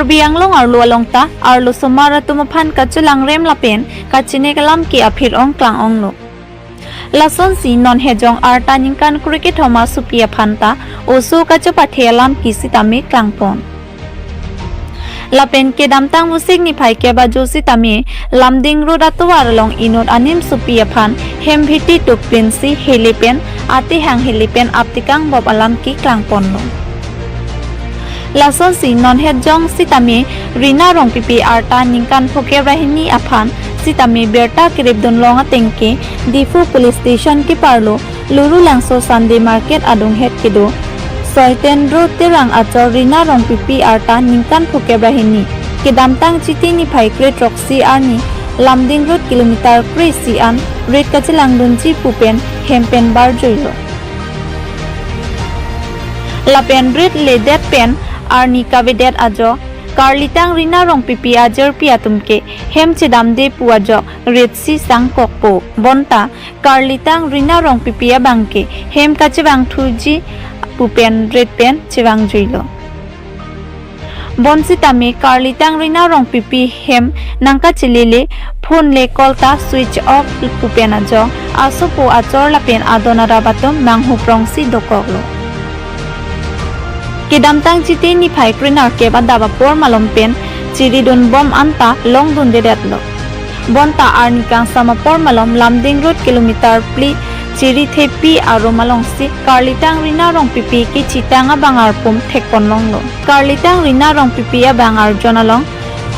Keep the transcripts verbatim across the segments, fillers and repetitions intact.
Karbi Anglong arlo along ta arlosomar atum aphan kachelangrem lapen kachenek alam ke aphir-ong klang-onglo. Lasonsi non hejong arta ningkan krekethom asopi aphan ta oso kachepathe alam ke sitame klangpon. Lapen kedamtang Vosik niphai kep ajo sitame Lumding Road atovar along inut animsopi aphan hem bhiti tuk pinsi hele pen atehang hele pen aptekang bop alam ke klangponlo. Lasonsi non hejong sitame Rina Rongpipi arta ningkan phokep ra hini aphan sitame birta keripdun long ateng ke Diphu Police Station keparlo Lurulangso Sunday Market adunghet kedo Soiten Road Terang achor Rina Rongpipi arta ningkan phokep ra hini kedamtang Chiti niphai krethroksi arni Lumding Road kilometer kre-isi an rit kachelangdunji pu pen hem pen barjuilo. Lapen rit ledet pen arni kavedet ajo karlitang Rina Rongpipi ajirpi atum ke hem chedamde pu ajok ritsi sangkokpo. Bonta karlitang Rina Rongpipi abang ke hem kachevangthuji pu pen rit pen chevangjuilo. Bonsitame karlitang Rina Rongpipi hem nangkachelele, phone le call ta switch off pu pen ajok asopo achor lapen adon arap atum manghuprongsi dokoklo. Kedamtang Chiti niphai krenerkep adap apor malom pen chiridun bom anta longdundedetlo. Bonta arni kangsam apor malom Lumding Road kilometer phli Chirithepi arum alongsi karlitang Rina Rongpipi kechitang abang arpum thekponlonglo. Karlitang Rina Rongpipi abang arjon along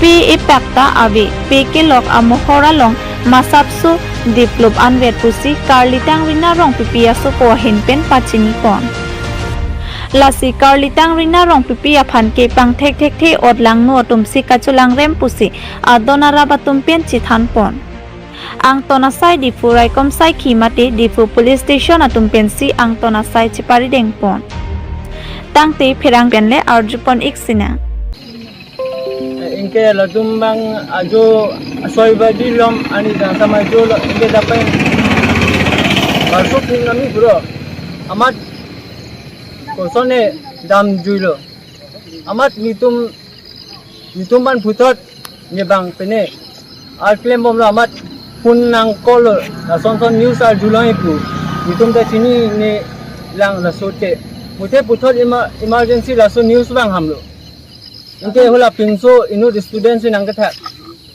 pe epak ta ave, pe kelok amohor along masapso diplup anvet pusi karlitang Rina Rongpipi asopo ahin pen pachinipon. Lasi karlitang Rina Rongpipi aphan ke pangthek thekthe otlangno atumsi kachelangrem pusi adon arap atum pen chethanpon. Angton asai Diphu raikom saikhi mate Diphu Police Station atum pensi angton asai cheparidengpon. Tangte pherang pen le arjupon ik sinang. Anke latum abang ajo soi baji lom ani kangsam ajo lo anke dapai barsuk ning nami bro. Amat kosonne damjuilo. Amat netum, netum aphan puthot ne bang pene. Ar klembomlo amat phone nang call lo, lason son news arjulong ipu. Netum ta chininelanglo laso te. Muthe puthot emer-, emergency laso news vanghamlo. Anke hala pinso inut student si nangkethak.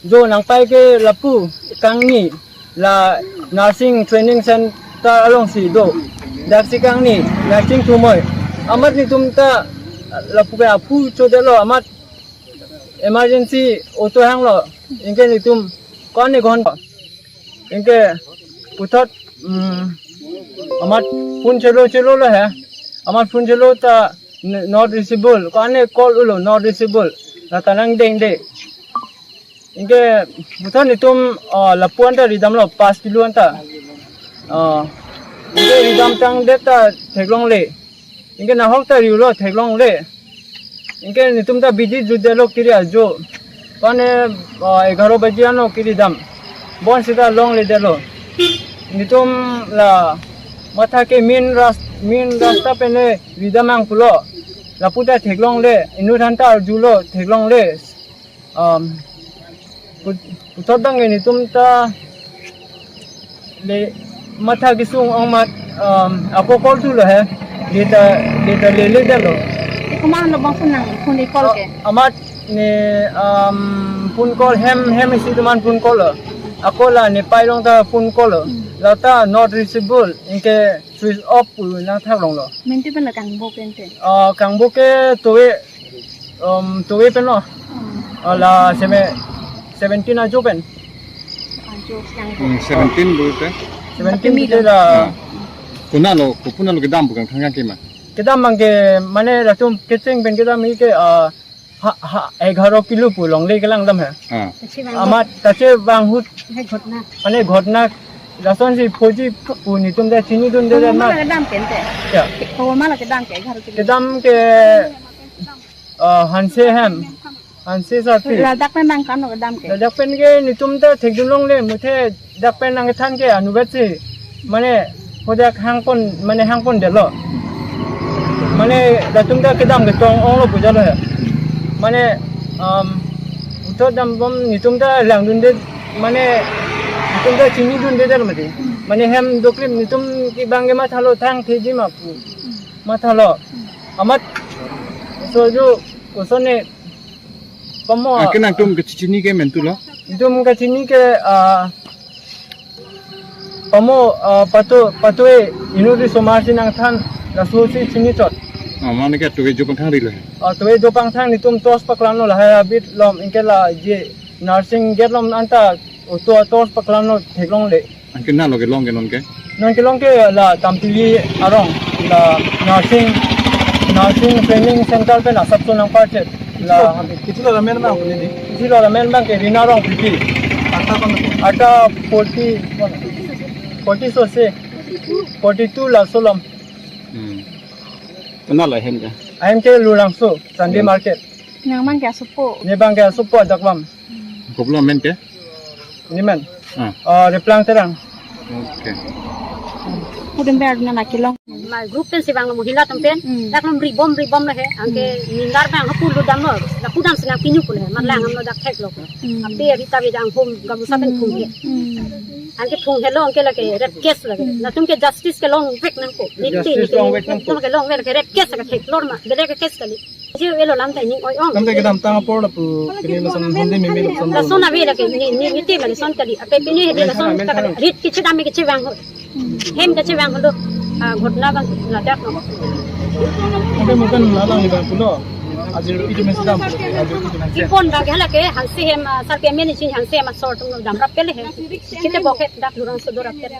Jo nangpai ke lapu kangni la nursing training center alongsi do. Daksi kangni nursing thumoi. Amat netum ta lapu ke aphu chodelo amat emergency auto hanglo. Anke netum ko-an ne gon. Anke puthot, mm, amat phone chelo chelo lo he. Amat phone chelo ta n-, not reachable. Ko-an ne call ulo not reachable. La ta nangdengde. Anke puthot netum, ah, lapu-an ta ridamlo pas kilo anta. Ah, anke ridam tangdet ta theklongle. Anke nahok ta riulo theklongle. Anke netum ta bidi jutdetlo kiri ajo. Pane, ah, egharo baji ano kiri dam. Bonsita longledetlo. Netum la matha ke main ras-, main rasta pene ridam nangpulo. Lapu ta theklongle. Inut aphan ta arjulo theklongle. Um, put-, puthot abang netum ta le matha kesung ong amat, um, ako call thulo he. Data, data leledetlo. Komat lo bang phone nang, phone call ke? Amat ne, um, phone call hem, hem isi atum aphan phone call lo. Ako la ne pai along ta phone call lo. Hmm. La ta not reachable. Anke switch off pu nangthaklonglo. Minti pen la kangbo pen te? Ah, kangbo ke towe, um, towe pen lo. Hmm. Ah, la seme-, seventeen ajo pen. Ajo kangbo. Hmm, seventeen pu te? Seventeen pu te la. Ah. Konatlo, kopi konatlo kedam pu kangthang kangke ma? Kedam abang ke mane latum kecheng pen kedam ke, ah, ha, ha, egharo kilo pu longle kelang dam he. Ah. Amat tache bang ahut, mane ghotna. Lasonsi phoji pu netum ta chinidunde. Komat ma. Kedam pen te? Ya. Komat kedam ke egharo kilo? Kedam ke, ah, Hanse hem. Hanse sarpi. Ladak pen nang ko-anlo kedam ke? Ladak pen ke netum ta thekdunlongle muthe dak pen nangkethan ke anubat si. Mane, hodak hangpon, mane hangpondetlo. Mane, latum ta kedam ketong onglo pu jalo he. Mane, Um, uthot dambom netum ta langdunde, mane netum ta chinidunde der mati. Mane hem doklim netum kibang ke mathalo thang theji ma pu. Mathalo. Amat so jo kosonne pamo. Ah, ke nangtum kachini ke mentu lo? Netum kachini ke, ah, pamo, ah, patu, patu e inut risomar si nangthan laso si chini chot. Ah, mane ke tu e jo pangthang rilo he. Ah, tu e jo pangthang netum torch paklang lo lahai abit lom anke la je nursing gate lom anta auto torch paklang lo theklongle. Anke na lo kelong ke non ke? Non kelong ke la Tampili arong, la nursing, nursing training center pen asap so nangparchet. La Kiti lo ramen bang kuni di? Kiti lo ramen bang ke Rina Rongpipi. Ata kon? Ata forty, forty so se. Forty-two laso lom. Hmm. Kona lo hem ke? Ahem ke Lurangso, Sunday Yes. Market. Nang man ke asopo. Ne bang ke asopo dak bam. Kopilo amen ke? Ne men. Ah. Ah, Replang Terang. Okay. Pudem ber na kelong. Ma group pen si bang lo mohila atum pen. Hmm. Dak lom ribom ribom lo he. Anke Hmm. nindar bang hapu lo dam lo. Dak pudam si nangpinu pu lo he. Matlang Hmm. ham lo dak thek lo. Hmm. Ape Rita Bey dang hom gamusa pen Hmm. phung he. Hmm. Anke phung helo anke lake rape case lake. Hmm. Latum ke justice kelong vek nangpo. Niti Justice niti. Long vek nangpo. Latum kelong vek lake rape case lake theklor ma. Bele ke case kali. Jeu elo lam ta ining oi ong. Lam ta kedam tang apor lapu kini lason honde meme lason. Lason ave lake ni ni niti ma lason kali. Ape pini hedi lason ta rit kechedam kechevang ho. Hem kechevang ho. Ah, ghotna bang ladak no. Oke, mungkin lalang ni bang pulo. Ajir itu mesti dam. Ajir itu mesti. Ipon bang ke lake hangsi hem, ah, sarpi amen ichin hangsi hem asor atum damrap pele he. Kita bokhet dak Lurangso dorap pele.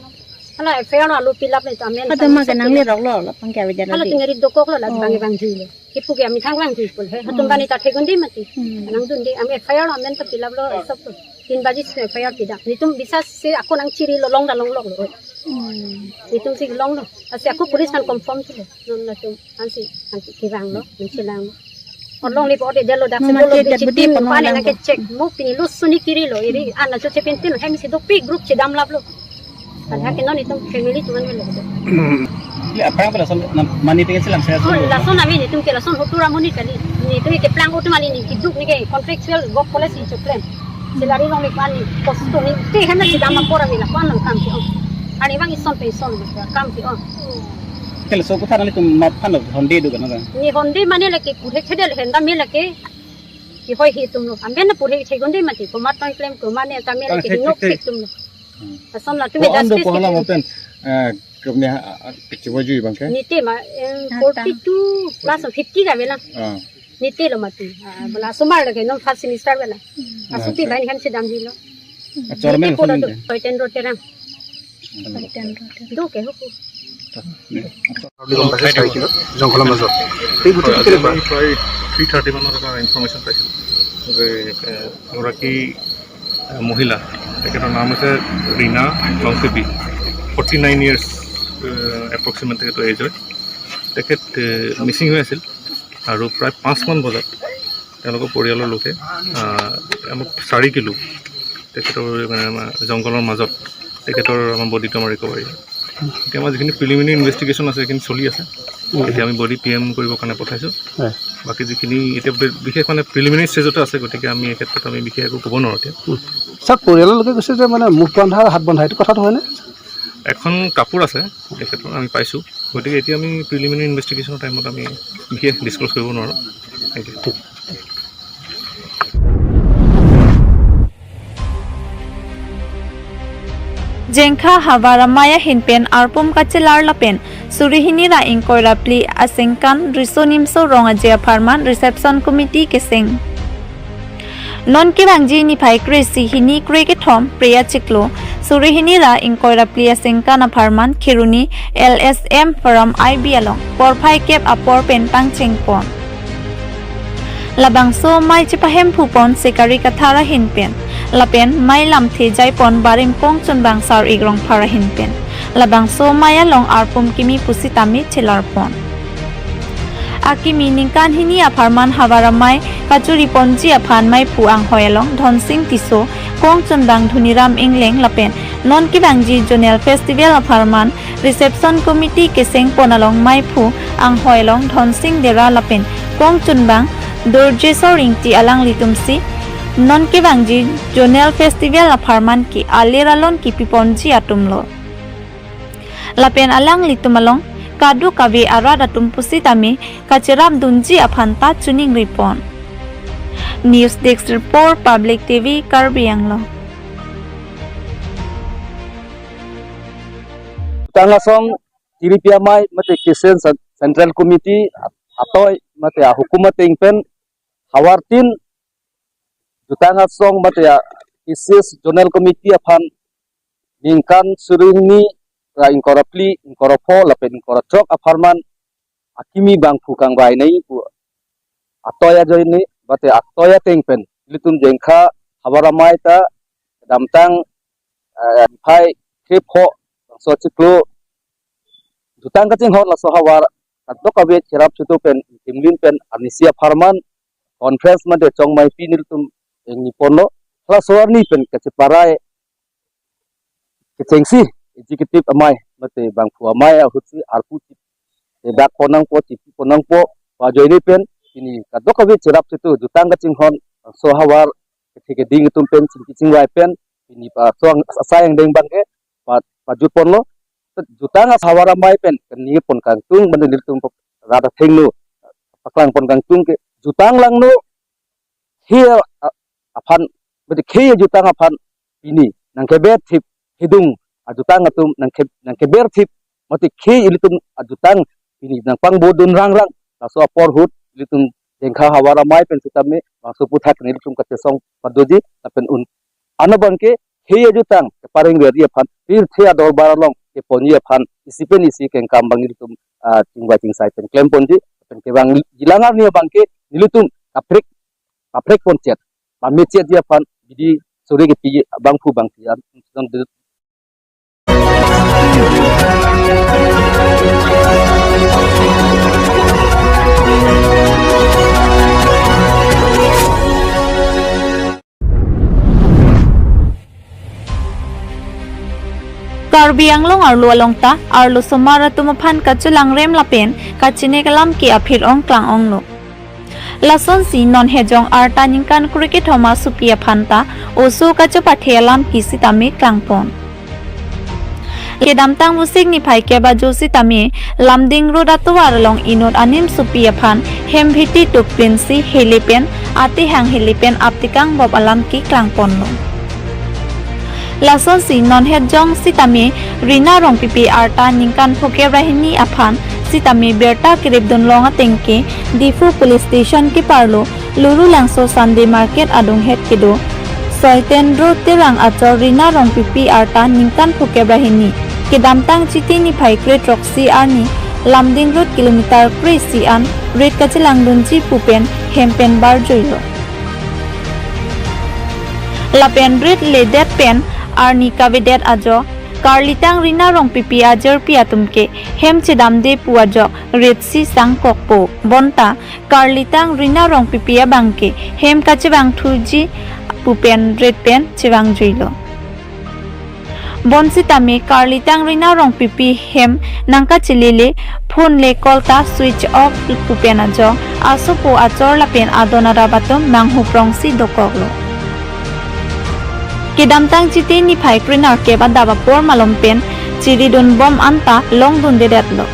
Hala F I R lo alu pilap ni tamen. Ada ma ke nangli rok lo, lo pangke awe jalo. Hala di. Tingari dokok lo la Oh. bang bang di lo. Kipu ke ami thang bang di pul he. Hatum Hmm. bani ta thegun di mati. Hmm. Nangdun di ami F I R lo amen ta pilap lo sop lo. Tin baji si F I R pida. Netum bisa si ako nangchiri lo long da long lok lo. Hmm. Netum si long lo. Asi ako police kan confirm si lo. Non latum ansi ansi kevang lo, ansi lang lo. Orlong ni pode jalo dak Mama sibolo ke jat bichi budi tim pano pane lang nang ko. Kechek mo pini lus suni kiri lo iri ana cho chepin tin hem si dopi group si dam lap lo. Ada ke non itum family tuan lo. Ya, apa yang pernah son, nam-, mani pengen selam saya Oh, suruh. Lason ami netum ke lason hotu ramuni kali. Netum ke plang hotu mali ni kiduk ni ke contractual gop policy choklen. Silari long ni pani posto ni te hem si dam apor ami la kwan lo kam ke. Ani bang ison pe ison kam ke. Kela so kutha nangtum mat phan lo honde do kan? Ni honde mane lake purhe khedel henda me lake. Ki hoi hi tum lo. Amben na purhe thegun di mati. Komat tang klem ko mane ta me Tang lake thek, nok thek, thek. Thek tum lo. Hmm. Ason latum Ko ando justice ko hala kitu. Mopen, eh, kemne, ah, ah, keciwa jui bang ke? Niti ma, em, Ata. Forty-two plus fifty ka bela. Ah. Niti lo mati. Ah, bela sumar lake non first semester bela. Hmm. Asupi Acha. Bain hem si dam di lo. Achor men Niti pura ason tu, ninte? Toiten ro terang. Toiten ro terang. Do ke huku. বুলি গম পাইছে চাৰি কিলো জংঘলৰ মাজত। এই গোটেইটো হয়, আজি কেনেকুৱা? আমি প্ৰায় থ্ৰী থাৰ্টি মানত এটা ইনফৰমেশ্যন পাইছিলোঁ যে, এ, এগৰাকী, এ, মহিলা, তেখেতৰ নাম হৈছে ৰীণা লংচেপী, ফৰ্টি নাইন ইয়াৰ্ছ, এ, এপ্ৰক্সিমেট তেখেতৰ এজ হয়। তেখেত, এ, মিচিং হৈ আছিল আৰু প্ৰায় পাঁচমান বজাত তেওঁলোকৰ পৰিয়ালৰ লোকে, আহ, আমাৰ চাৰি কিলো তেখেতৰ, মানে, আমাৰ জংঘলৰ মাজত তেখেতৰ আমাৰ বডিটো আমাৰ ৰিকভাৰী হয়। এতিয়া আমাৰ যিখিনি প্ৰিলিমিনেৰী ইনভেষ্টিগেশ্যন আছে, সেইখিনি চলি আছে। উম। এতিয়া আমি বডি পি এম কৰিবৰ কাৰণে পঠাইছোঁ। হয়। বাকী যিখিনি এতিয়া বি-, বিশেষ, মানে, প্ৰিলিমিনেৰী ষ্টেজতে আছে, গতিকে আমি এই ক্ষেত্ৰত আমি বিশেষ একো ক'ব নোৱাৰোঁ এতিয়া। উম। ছাৰ, পৰিয়ালৰ লোকে কৈছে যে, মানে, মুখ বন্ধা আৰু হাত বন্ধা, এইটো কথাটো হয়নে? এখন কাপোৰ আছে তেখেতৰ, আমি পাইছোঁ। গতিকে এতিয়া আমি প্ৰিলিমিনেৰী ইনভেষ্টিগেশ্যনৰ টাইমত আমি বিশেষ ডিছক্ল'জ কৰিব নোৱাৰোঁ। Thank you. Jengkha Havar Amei ahin pen arpum kachelar lapen suri hini ra ingkoi ra phli asengkan Riso Nimso Rong Aje apharman reception committee keseng. Non kevangji niphai kre-isi hini kre kethom Phre achiklo suri hini ra ingkoi ra phli asengkan apharman Kheroni L S M Forum I B along porphai kep apor pen pangchengpon. Labangso amei chepahemphu pon Sekari Kathar ahin pen, lapen amei lamthe jaipon barim Kongchunbang Sar-ik Rongphar ahin pen. Labangso amei along arpum kimi pusitame chelarpon. Akimi ningkan hini apharman Havar Amei kachuriponji aphan meiphu anghoi along Dhonsing Tisso, Kongchunbang Dhoniram Engleng lapen non kevangji Zonal Festival apharman reception committee kesengpon along meiphu anghoi along Dhonsing Dera lapen Kongchunbang Durjeswar Ingti alanglitumsi non kevangji Zonal Festival apharman ke alir alon kipiponji atumlo. Lapen alanglitum along kadokave arat atum pusitame kacherapdunji aphanta chiningripon. News Desk Report, Public T V, Karbi Anglong. Jutang asong chiripi amei mate Christian Cen-, Central Committee atoi mate ahukum ateng pen havartin jutang asong mate a Christian Zonal Committee aphan ningkan suri hini ra ingkoi ra phli, ingkoi ra pho lapen ingkoi ra throk apharman akimi bangphu kangbai nai pu atoi ajoine mate atoi ateng pen ilitum Jengkha havar amei ta kedamtang, eh, phai kre pho bangso chiklo jutang kachinghon laso havar kadokave cherap chitu pen timlin pen arnisi apharman conference mate chongmaipi nelitum ingniponlo. Laso arni pen kacheparai kechengsi executive amei mate bangphu amei ahutsi arpu ti, eh, dak ponangpo, tipi ponangpo, pu ajoine pen pini kadokave cherap chitu jutang kachinghon laso havar kethe keding atum pen chingki chingvai pen pini pa suang asai angdeng abangke pa, pajutponlo. Jutang as havar amei pen kenipon kangtung mate nelitum rat athengno paklangpon kangtung ke jutang langno khei a-, aphan mate khei jutang aphan pini nangkeberthip, hidung ajutang atum nangke, nangkeberthip mate khei ilitum ajutang pini nangpangbodun rangrang. Laso apor ahut ilitum Jengkha havar amei pen sitame bangso aphuthak nelitum kachesong padoji lapen un, ano abangke khei ajutang kepareng veri aphan pirthe adorbar along keponji aphan isi pen isi kengkam abang ilitum, ah, chingvai chingsai pen klemponji lapen kevangjilang arni abangke nelitum kaprek, kaprek ponchet, pamechetji aphan bidi suri kepi bangphu bangphi an Karbi Anglong arlo along ta arlosomar atum aphan kachelangrem lapen kachinek alam ke aphir-ong klang-onglo. Lasonsi non hejong arta ningkan krekethom asopi aphan ta oso kachepathe alam ke sitame klangpon. Kedamtang Vosik niphai kep ajo sitame Lumding Road atovar along inut animsopi aphan hem bhiti tukpinsi hele pen atehang hele pen aptekang bop alam ke klangponlo. Lasonsi non hejong sitame Rina Rongpipi arta ningkan phokep ra hini aphan sitame birta keripdun long ateng ke Diphu Police Station keparlo Lurulangso Sunday Market adunghet kedo Soiten Road Terang achor Rina Rongpipi arta ningkan phokep ra hini kedamtang Chiti niphai kretroksi arni Lumding Road kilometer kre-isi an rit kachelangdunji pu pen hem pen barjuilo. Lapen rit ledet pen arni kavedet ajo karlitang Rina Rongpipi ajirpi atum ke hem chedamde pu ajok ritsi sangkokpo. Bonta karlitang Rina Rongpipi abangke hem kachevangthuji pu pen rit pen chevangjuilo. Bonsitame karlitang Rina Rongpipi hem nangkachelele, phone le call ta switch off pu pen ajok asopo achor lapen adon arap atum manghuprongsi dokoklo. Kedamtang Chiti niphai krenerkep adap apor malom pen chiridunbom anta longdundedetlo.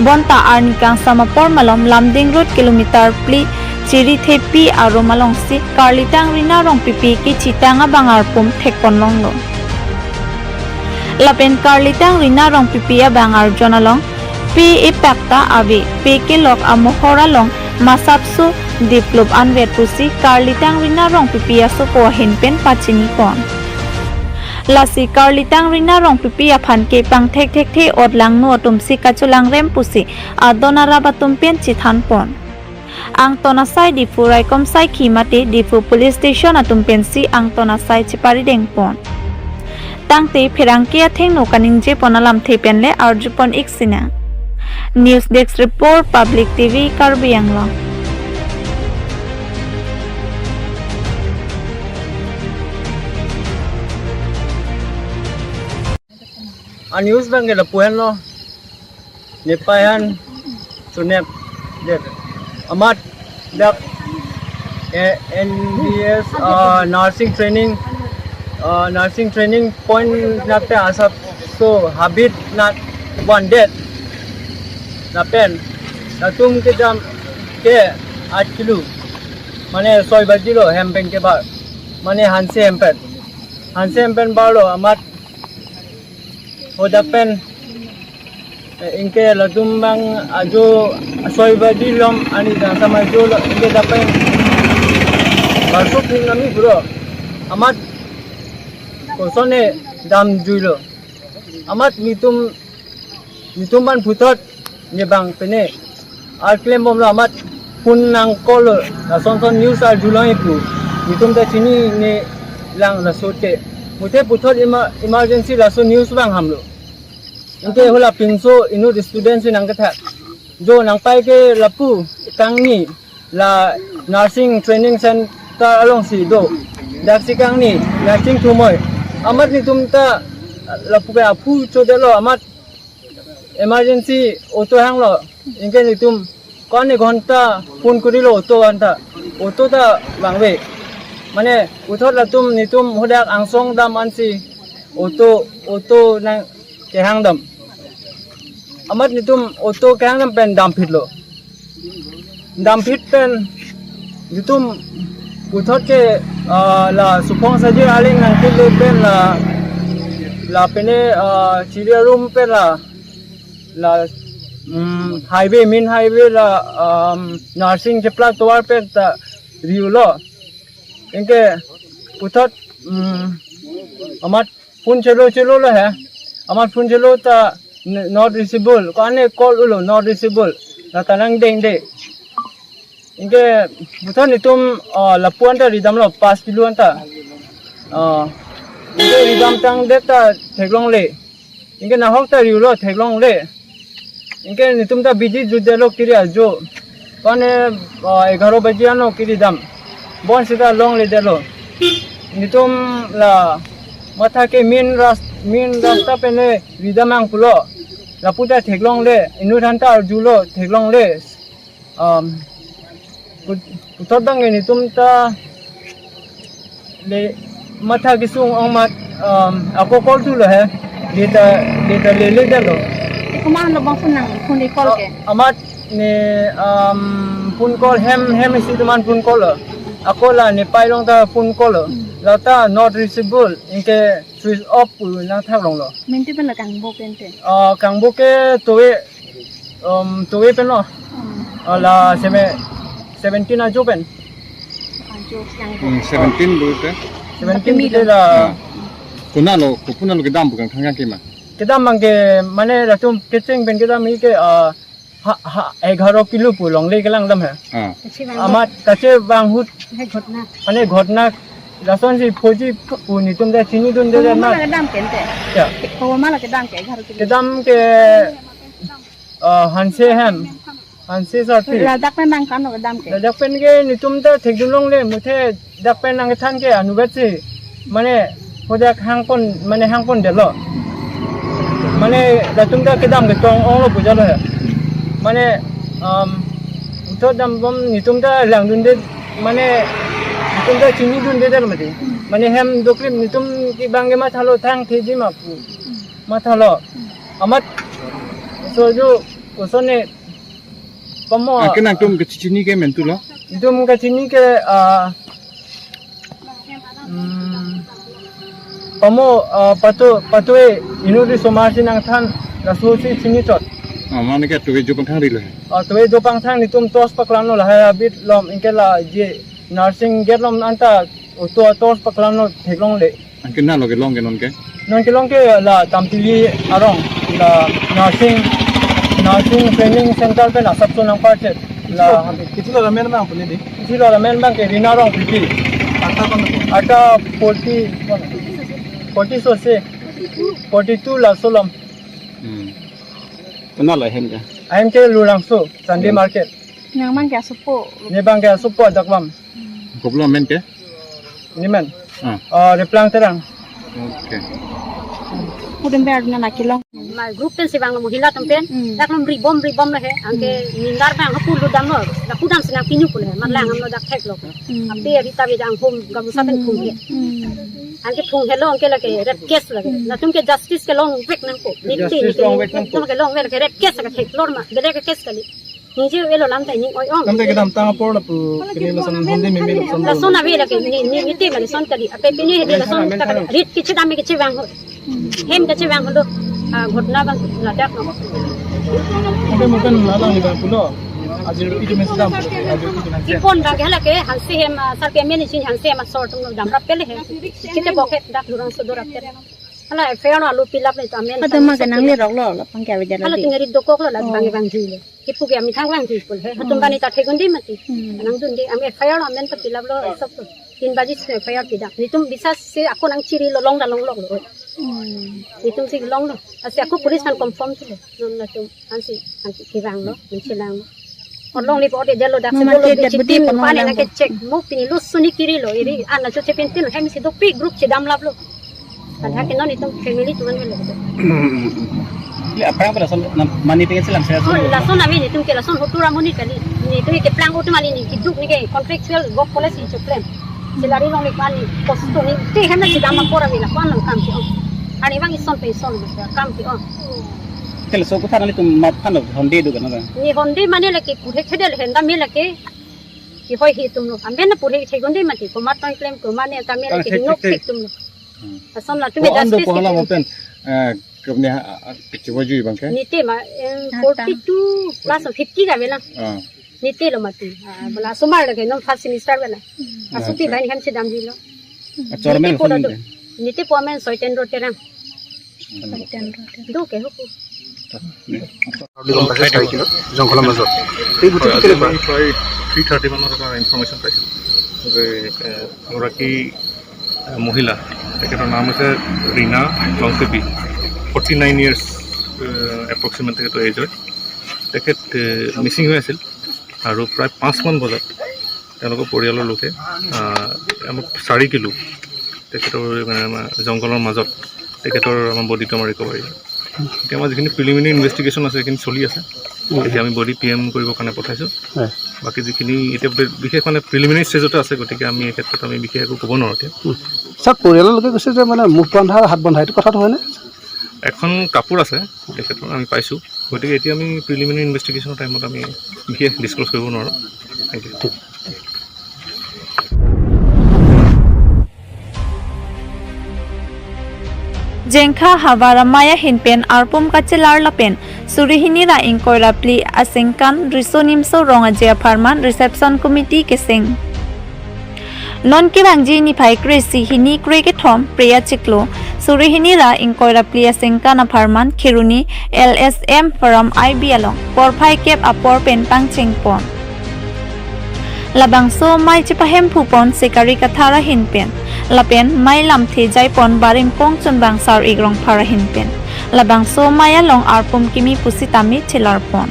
Bonta arni kangsam apor malom Lumding Road kilometer phli chirithepi arum alongsi karlitang Rina Rongpipi kechitang abang arpum thekponlonglo. Lapen karlitang Rina Rongpipi abang arjon along pe epak ta ave, pe kelok amohor along masapso diplup anvet pusi karlitang Rina Rongpipi asopo ahin pen pachinipon. Lasi karlitang Rina Rongpipi aphan ke pangthek thekthe otlangno atumsi kachelangrem pusi adon arap atum pen chethanpon. Angton asai Diphu raikom saikhi mate Diphu Police Station atum pensi angton asai cheparidengpon. Tangte pherangke athengno kaningjepon alamthe penle arjupon ik sinang. News Desk Report, Public T V, Karbi Anglong. A news abangke lapu-anlo. Nepei aphan chunep det. Amat dak Eh, N B S, uh, nursing training, uh, nursing training point nat pen asapso habit nat one dead. Lapen latum kedam ke aat kilo. Mane soi baji lo hem pen kebar. Mane hanse hem pen. Hanse hem pen barlo amat hadak pen, eh, anke latum abang ajo soi baji lom ani dangsam ajo lo anke dak pen barsuk hin nami puro amat kosonne damjuilo. Amat netum, netum aphan puthot ne bang pene aat klembomlo amat phone nang call lo, lason son news arjulong ipu. Netum ta chinine lang laso te. Muthe puthot emer-, emergency laso news vanghamlo. Anke hala pinso inut student si nangkethak. Jo nangpai ke lapu kangni la nursing training center alongsi do. Daksi kangni, daksi thumoi. Amat netum ta lapu ke aphu chodelo amat emergency auto hanglo. Anke netum ko-an ghonta phone korilo auto anta. Auto ta vangve. Mane puthot latum netum hadak angsong dam ansi auto, auto nangkehang dam. Amat netum auto kehang dam pen damphitlo. Damphit pen netum puthot ke, ah, la Suphong Sajir Aling nangkele pen la, la pene, ah, Chili Arum pen la, la, mm, highway, main highway la, um, nursing chepla tovar pen ta riulo. Anke puthot, mm, amat phone chelo chelo lo he. Amat phone chelo ta n-, not reachable. Ko-an call ulo not reachable. La ta nangdengde. Anke puthot netum, ah, lapu anta ridamlo pas kilo anta. Ah, anke ridam tangdet ta theklongle. Anke nahok ta riulo theklongle. Anke netum ta bidi jutdelo kiri ajo. Mane, ah, egharo baji ano kiri dam. Bon sita longledelo. Netum la matha ke main ras-, main rasta pene ridam nang pulo. Lapu ta theklongle, inut aphan ta arjulo theklongle. Um, put-, puthot abang netum ta le matha kesung ong amat, um, ako call thulo he. Data, data leledetlo. Te komat lo abang phone nang, phone di call ke? Amat ne, um, phone call hem, hem isi atum aphan phone call lo. Ako la ne pai along ta phone call lo. Hmm. La ta not reachable, anke switch off pu nangthak longlo. Minti pen la kangbo pen te? Ah, kangbo ke towe, um, towe pen lo. Hmm. Ah, la seme-, seventeen ajo pen. Ajo kangbo. Hmm, seventeen bu te. Seventeen Tapi bu te la. Ah. Konatlo, ko konatlo kedam pu kangthang kangke ma? Kedam abang ke mane latum kecheng pen kedam ke, ah, ha, ha, egharo kilo pu longle kelang dam he. Ah. Amat kachevang ahut. He ghotna. Mane ghotna. Lasonsi phoji pu netum ta chinidunde. Komat ma la kedam ke te? Ya. Komat ma la kedam ke egharo kilo? Kedam ke, ah, hanse hem. Hanse sarpi. Ladak pen abang ko-an lo kedam ke? Ladak pen ke netum ta thekdun longle muthe dak pen nangkethan ke anuvet si. Mane hadak hangpon, mane hangpondetlo. Mane latum ta kedam ketong onglo pu jalo he. Mane, um, puthot dambom netum ta langdunde, mane netum ta chinidundedetlo mati. Mane hem doklim netum ke abang ke mathalo thangtheji ma pu. Mathalo. Amat so jo kosonne pamo. Ah, ke nangtum kechini ke mentu lo? Netum kechini ke, ah, hmm, pamo, ah, patu, patu e inut osomar si nangthan laso si chini chot. Ah, mane ke towe jo pangthang rilo he? Ah, towe jo pangthang netum torch paklamlo lahai abit lom anke la je nursing gate lom anta auto torch paklamlo theklongle. Anke konatlo kelong ke non ke? Non kelong ke la Tampili arong, la nursing, nursing training center pen asapso nangparchet. La Kechilo, kechilo ramen abang pu ne di? Kechilo ramen abang ke Rina Rongpipi. Ata ko-an lo? Ata forty, forty so se, forty two laso lom. Hmm. Konatlo ahem ke? Ahem ke Lurangso, Sunday Hmm. Market. Nang abang ke asopo? Ne abang ke asopo adak bam. Kopilo amen ke? Ne amen? Ah. Ah, Replang Terang. Okay. Kudum ber na laki long. Ma group pen si vanglo, mohila atum pen. Hmm. Dak lom ribom ribom lo he. Anke nindar bang hapu ludam lo. Dak kudam si nangpinu pu lo he. Mat lang amlo dak thek lo. Hmm. Ape Rita Bey dang hom gamusa pen phung he. Hmm. Anke phung helo anke lake rape case lake. Hmm. Latum ke justice ke longvek nangpo. Niti, justice niti, longvek nangpo. Latum ke longvek lake rape case lake theklor ma. Bede ke case kali. Ningje elo lamta ning oi ong. Lamta kedamtang apor lapu kini lason Honde meme lason. Lason ave lake ni, ni, niti ma lason kali. Ape pini hedi lason ta kali. Rit kechedam kechevang ho. Hem kechevang ho lo. Ah, ghotna bang ladak lo. Ante mungkin lalang ni bang pulo. Ajir itu men sedam. Ajir itu men sedam. Ipon bang hala ke Hanse hem, ah, sar ke men isin Hanse hem asor atum damrap pele he. Kita pocket dak durang sodor apter. Hala F I R lo alu pilap ni tamen. Ada ma kenang le rok lo, lapang kya beda. Hala lo di. Tingari dokok lo la. Oh. Bang bang di le. Kipu ke amethang vangji pu lo he. Hatum bani ta thegun di mati. Hmm. Nangdun di, ami F I R lo amen ta pilap lo, esok to. Tin baji si F I R pidap. Nitum bisa si ako nangchiri lo, long da longlok lo. Hmm. Nitum si long lo. Asi ako police kan confirm si lo. Non latum ansi, ansi kevang lo, nangchelang lo. Orlong ni po de jalo dak. Mama selo lo ke jat budi team pano pale lang nangke ko. Check. Mo pini lo suni kiri lo. Iri an la cho chepen tin hem si dopik group chedam lap lo. Kan hake non itum family tuan melo. Ini apa yang pada son, nam-, mani pengen selam saya. Oh, lason ami nitum ke lason hotu ramuni kali. Nitum ke plang utum ali ni kiduk ni ke contractual work policy cho plan. Salary long ni kwan ni post ni te hem na chedam apor ami la kwan nang kam ke. Ani bang ison pe ison kam ke. Kala so kutha nalitum mat phan lo Honde do kana ba? Ni Honde mane lake purhe khedel henda me lake. Ki hoi hi tum lo. Amben na purhe thegun di mati. Komat tong klem ko mane ta me lake. Thek, nok thek, thek tum lo. Hmm. Ason latum ko ando justice ko hala kitum. Mopen, eh, kemne ha, a, a, kecil baju bang ke? Niti ma, em, ata. Forty two plus fifty ka bela. Ah. Niti lo mati. Ah, bela sumar lake non first semester bela. Hmm. Asuti. Ah, okay. Bain hem chedam di lo. Ah, chairman niti pura do. Niti po amen Soiten Roterang. Soiten Roterang. Do ke huku. Public compasses পাইছিলো জংঘলৰ মাজত। এই হয়, গোটেইটো আজি কেনেকুৱা? আমি প্ৰায় থ্ৰী থাৰ্টি মানত এটা ইনফৰমেশ্যন পাইছিলোঁ যে, এ, এগৰাকী, এ, মহিলা, তেখেতৰ নাম হৈছে ৰীণা লংচেপী, ফৰ্টি নাইন ইয়াৰ্ছ এপ্ৰক্সিমেট তেখেতৰ এজ হয়। তেখেত, এ, মিচিং হৈ আছিল আৰু প্ৰায় পাঁচমান বজাত তেওঁলোকৰ পৰিয়ালৰ লোকে, আহ, আমাক চাৰি কিলো তেখেতৰ, মানে, আমাৰ জংঘলৰ মাজত তেখেতৰ আমাৰ বডিটো আমাৰ ৰিকভাৰী হয়। এতিয়া আমাৰ যিখিনি প্ৰিলিমিনেৰী ইনভেষ্টিগেশ্যন আছে, সেইখিনি চলি আছে। উম। এতিয়া আমি বডি পি এম কৰিবৰ কাৰণে পঠাইছোঁ। হয়। বাকী যিখিনি এতিয়া বি-, বিশেষ, মানে, প্ৰিলিমিনেৰী ষ্টেজতে আছে, গতিকে আমি এই ক্ষেত্ৰত আমি বিশেষ একো ক'ব নোৱাৰোঁ এতিয়া। উম। ছাৰ, পৰিয়ালৰ লোকে কৈছে যে, মানে, মুখ বন্ধা আৰু হাত বন্ধা, এইটো কথাটো হয়নে? এখন কাপোৰ আছে তেখেতৰ, আমি পাইছোঁ। গতিকে এতিয়া আমি প্ৰিলিমিনেৰী ইনভেষ্টিগেশ্যনৰ টাইমত আমি বিশেষ ডিছক্ল'জ কৰিব নোৱাৰোঁ। Thank you. Jengkha havar amei ahin pen arpum kachelar lapen suri hini ra ingkoi ra phli asengkan Riso Nimso Rong Aje apharman reception committee keseng. Non kevangji niphai kre-isi hini kre-kethom Phre achiklo suri hini ra ingkoi ra phli asengkan apharman Kheroni L S M Forum I B along porphai kep apor pen pangcheng pon. Labangso mei chepahemphu pon Sikari Kathar ahin pen lapen mei lamthe jai pon barim Kongchunbang Sar-ik Rongphar ahin pen labangso mei along arpum kimi pusitame chelar pon.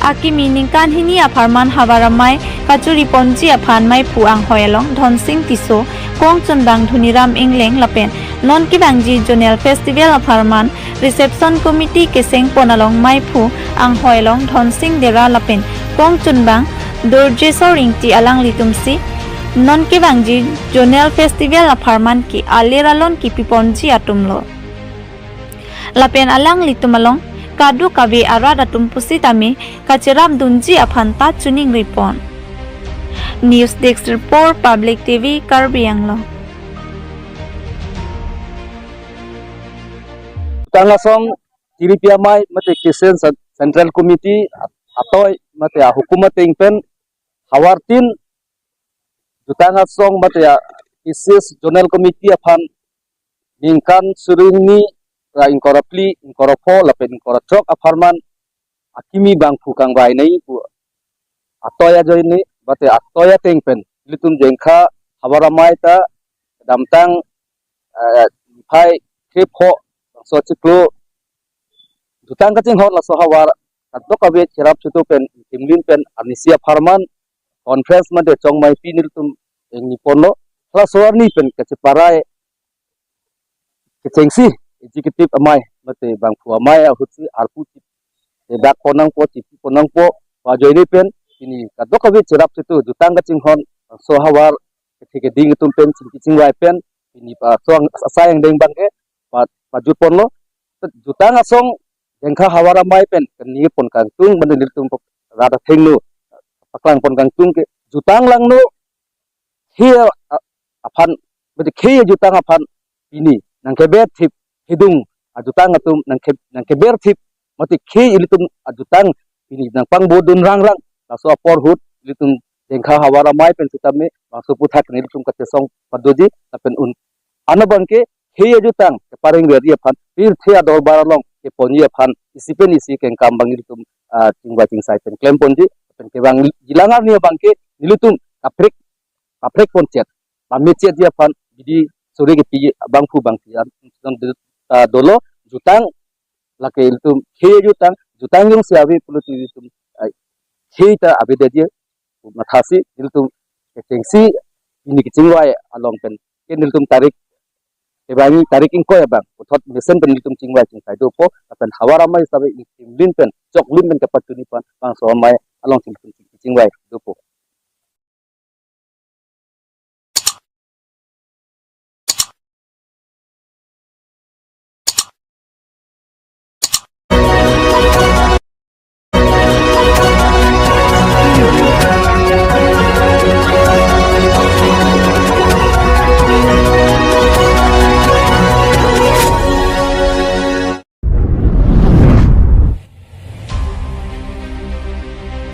Akimi ningkan hini apharman havar amei kachuri ponji aphan meiphu anghoi along Dhonsing Tisso, Kongchunbang Dhoniram Engleng lapen non kevangji zonal festival apharman reception committee keseng pon along meiphu anghoi along Dhonsing Dera lapen Kongchunbang Durjesor Ingti alanglitumsi non kevangji zonal festival apharman ke alir alon kipi ponji atum lo. Lapen alanglitum along kadokave arat atum pusitame kacherap dunji aphan ta choningri pon. News Desk Report, Public T V, Karbi Anglong. Jutang asong kiripi amei mate Christian Cen-, Central Committee at-, atoi mate ahukum ateng pen havartin jutang asong mate a K C S Zonal Committee aphan ningkan suri hini ra ingkoi ra phli, ingkoi ra pho lapen ingkoi ra throk apharman akimi bangphu kangbai nai pu atoi ajoine mate atoi ateng pen ilitum Jengkha havar amei ta kedamtang, eh, niphai kre-pho bangso achiklo jutang kachinghon laso havar kadokave cherap chutu pen timlin pen arnisi apharman conference mate chongmaipi nelitum ingni ponlo. Laso arni pen kacheparai kechengsi executive amei mate bangphu amei ahutsi arpu chip, eh, dak ponangpo, chip ponangpo, ajoine pen pini kadokave cherap situ jutang kachinghon, so havar kethe keding atum pen chingki chingvai pen pini pa so ang-, asai angdeng abangke pa, pajut ponlo. Jutang asong Jengkha havar amei pen keni pon kangtung, mane nelitum rat athengno paklang pon kangtung ke jutang langno khei a-, aphan, mate khei ajutang aphan pini nangkeber thip, hidung ajutang atum nangke-, nangkeber thip, mate khei ilitum ajutang pini nangpangbo dun rangrang. Laso apor ahut ilitum Jengkha havar amei pen sitame bangso aphuthak nelitum kachesong padoji, lapen un ano abangke khei ajutang kepareng verji aphan, pirthe adorbar along keponji aphan isi pen isi kengkam abang ilitum, ah, chingvai chingsai pen klem ponji, pen kevang jilang arni abangke nelitum kaprek, kaprek pon chet, pame chetji aphan bidi suri kepi bangphu bangphi an, ah, dolo. Jutang lake ilitum khei ajutang, jutang jongsi ave pulote ilitum, ah, khei ta avedetji mathasi ilitum kechengsi pini kechingvai along pen ke nelitum tarik, kevangji tarik ingkoi abang puthot mesen pen nelitum chingvai chingsai dopo, lapen havar amei sitame ingtim lin pen chok lin pen kepachini aphan bangso amei along nelitum chingvai dopo.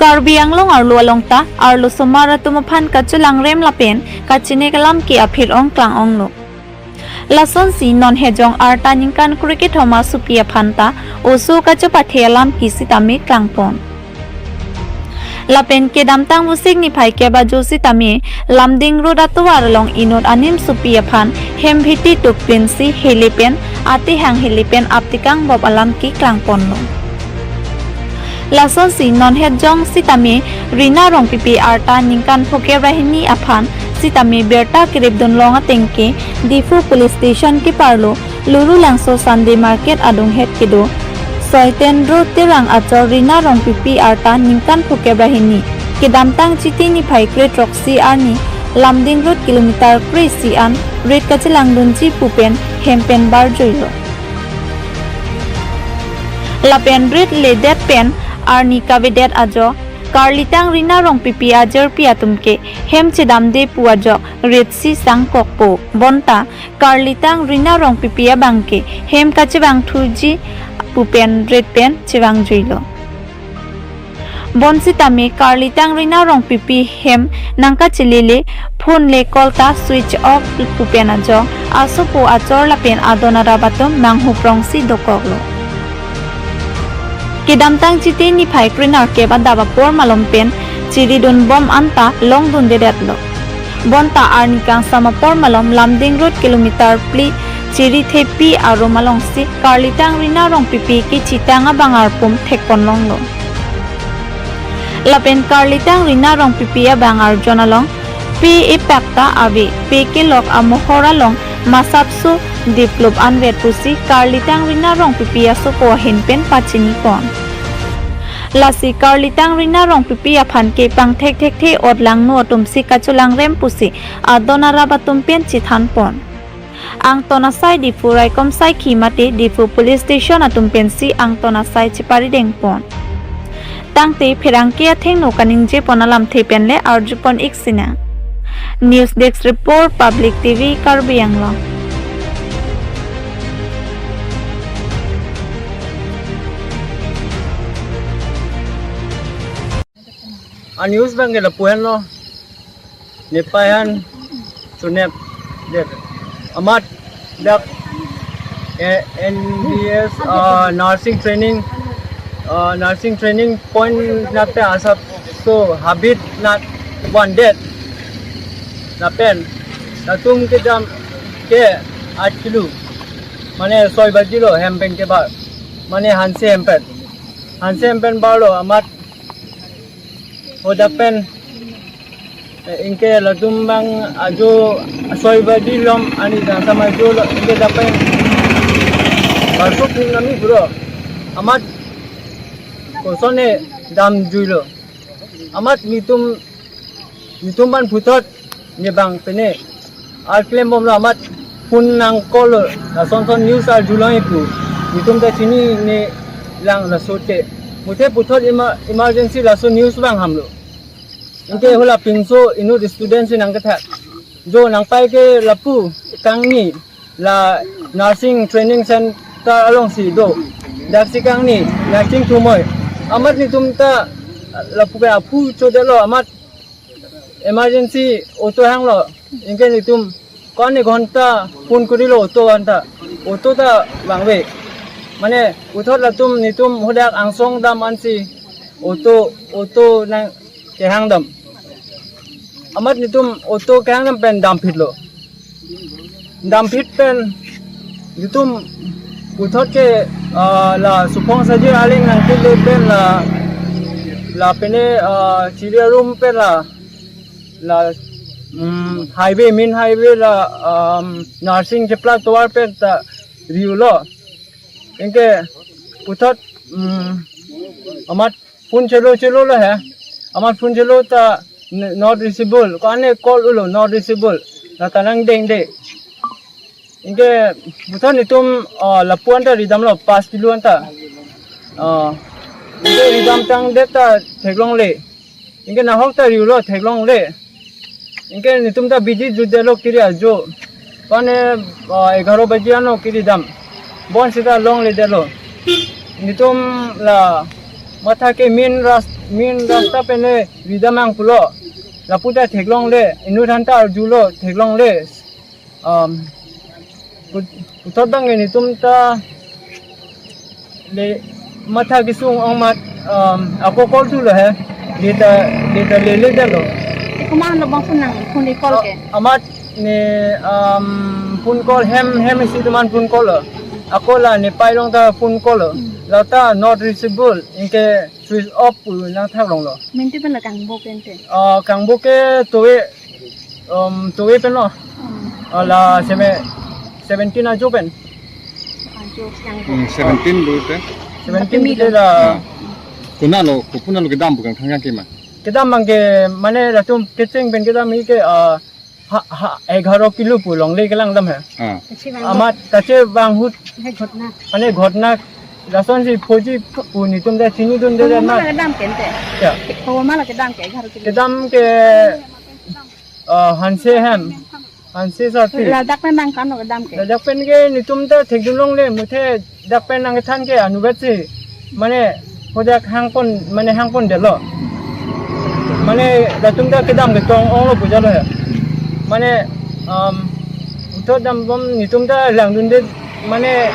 Karbi Anglong arlo along ta arlosomar atum aphan kachelangrem lapen kachenek alam ke aphir-ong klang-onglo. Lasonsi non Hejong arta ningkan krekethom asopi aphan ta oso kachepathe alam ke sitame klangpon. Lapen kedamtang Vosik niphai kep ajo sitame Lumding Road atovar along inut animsopi aphan hem bhiti tukpinsi hele pen atehang hele pen aptekang bop alam ke klangponlo. Lasonsi non Hejong sitame Rina Rongpipi arta ningkan phokep ra hini aphan sitame birta keripdun long ateng ke Diphu Police Station keparlo Lurulangso Sunday Market adunghet kedo Soiten Road Terang achor Rina Rongpipi arta ningkan phokep ra hini kedamtang Chiti niphai krethroksi arni Lumding Road kilometer kre-isi an rit kachelangdunji pu pen hem pen barjuilo. Lapen rit ledet pen arni kavedet ajo karlitang Rina Rongpipi ajirpi atum ke hem chedamde pu ajok ritsi sangkokpo. Bonta karlitang Rina Rongpipi abangke hem kachevangthuji pu pen rit pen chevangjuilo. Bonsitame karlitang Rina Rongpipi hem nangkachelele, phone le call ta switch off pu pen ajok asopo achor lapen adon arap atum nanghuprongsi dokoklo. Kedamtang Chiti niphai krenerkep adap apor malom pen chiridunbom anta longdundedetlo. Bonta arni kangsam apor malom Lumding Road kilometer phli chiri thepi arum alongsi karlitang Rina Rongpipi kechitang abang arpum thekponlonglo. Lapen karlitang Rina Rongpipi abang arjon along pe epak ta ave, pe kelok amohor along masapso diplup anvet pusi karlitang Rina Rongpipi asopo ahin pen pachinipon. Lasi karlitang Rina Rongpipi aphan ke pangthek thekthe otlangno atumsi kachelangrem pusi adon arap atum pen chethanpon. Angton asai Diphu raikom saikhi mate Diphu Police Station atum pensi angton asai cheparidengpon. Tangte pherangke athengno kaningjepon alamthe penle arjupon ik sinang. News Desk Report, Public T V, Karbi Anglong. A-news abangke lapu-anlo. Nepei aphan chunep det. Amat dak, eh, N B S, ah, nursing training, ah, nursing training point nat asapso habit nat vandet. Lapen latum kedam ke achilu. Mane soi bajilo hem pen kebar. Mane hanse hem pen. Hanse hem pen barlo amat hadak pen, eh, anke latum abang ajo soi baji malom ani kangsam ajo lo, anke dak pen Arso phung nami puro. Amat kosonne damjuilo. Amat netum, netum aphan puthot ne bang pene ar klembomlo, amat phone nang call lo, lason son news arjulong ipu. Netum ta chinine lang laso te. Muthe puthot emer-, emergency laso news bang hamlo. Anke hala pinso inut student si nangkethak. Jo nangpai ke lapu kangni la nursing training center alongsi do. Daksi kangni, nangchingthumoi. Amat netum ta lapu ke aphu chodelo, amat emergency auto hanglo. Anke netum ko-an ghonta phone kurilo auto anta. Auto ta bang ave. Mane puthot latum netum hadak angsong dam ansi auto, auto nangkehang dam. Amat netum auto kehang dam pen damphitlo. Damphit pen netum puthot ke, ah, la Suphong Sajir Aling nangkele pen la, la pene, ah, Chiri Arum pen la, la, mm, highway, main highway la, um, nursing chepla tovar pen ta riulo. Anke puthot, mm, amat phone chelo chelo lo he. Amat phone chelo ta n-, not reachable. Ko-an call ulo, not reachable. La ta nangdengde. Anke puthot netum, ah, lapu anta ridamlo, pas kilo anta. Ah, anke ridam tangdet ta theklongle. Anke nahok ta riulo, theklongle. Anke netum ta bidi jutdetlo kiri ajo. Mane, ah, egharo baji ano kiri dam. Bon sita longledetlo. Netum la matha ke main ras-, main rasta pene ridam nang pulo. Lapu ta theklongle, inut aphan ta arjulo, theklongle. Um, put-, puthot bang netum ta le matha kesung ong amat, um, ako call thulo he. Data, data leledetlo. Te komat lo bang phone nang, phone call ke? Amat ne, um, phone call hem, hem isi atum aphan phone call lo. Ako la ne pai along ta phone call lo. Hmm. La ta not reachable, anke switch off pu nangthak longlo. Minti pen la kangbo pen te? Ah, kangbo ke towe, um, towe pen lo. Hmm. Ah, la seme-, seventeen ajo pen. Ajo yang ko. Hmm, seventeen dulu te. Seventeen Tapi dulu la. Ah. Konatlo, ko konatlo kedam pu kangthang ke ma? Kedam bang ke, mane latum kecheng pen kedam ke, ah, ha, ha, egharo kilo pu longle kelang dam he. Ah. Kachi bang. Amat kachi bang ahut. He ghotna. Ane ghotna. Lasonsi phoji pu netum ta chinidunde. Komat ma. Kedam ke te? Ya. Komat ma kedam ke egharo kilo? Kedam ke, ah, hanse hem. Hanse sati. Ladak pen bang ko-an lo kedam ke? Ladak pen ke netum ta thekdunlongle, muthe dak pen nangkethan ke anuvet si. Mane hadak hangpon, mane hangpondetlo. Mane latum ta kedam ketong onglo pu jalo he. Mane, um, puthot dambom netum ta langdunde, mane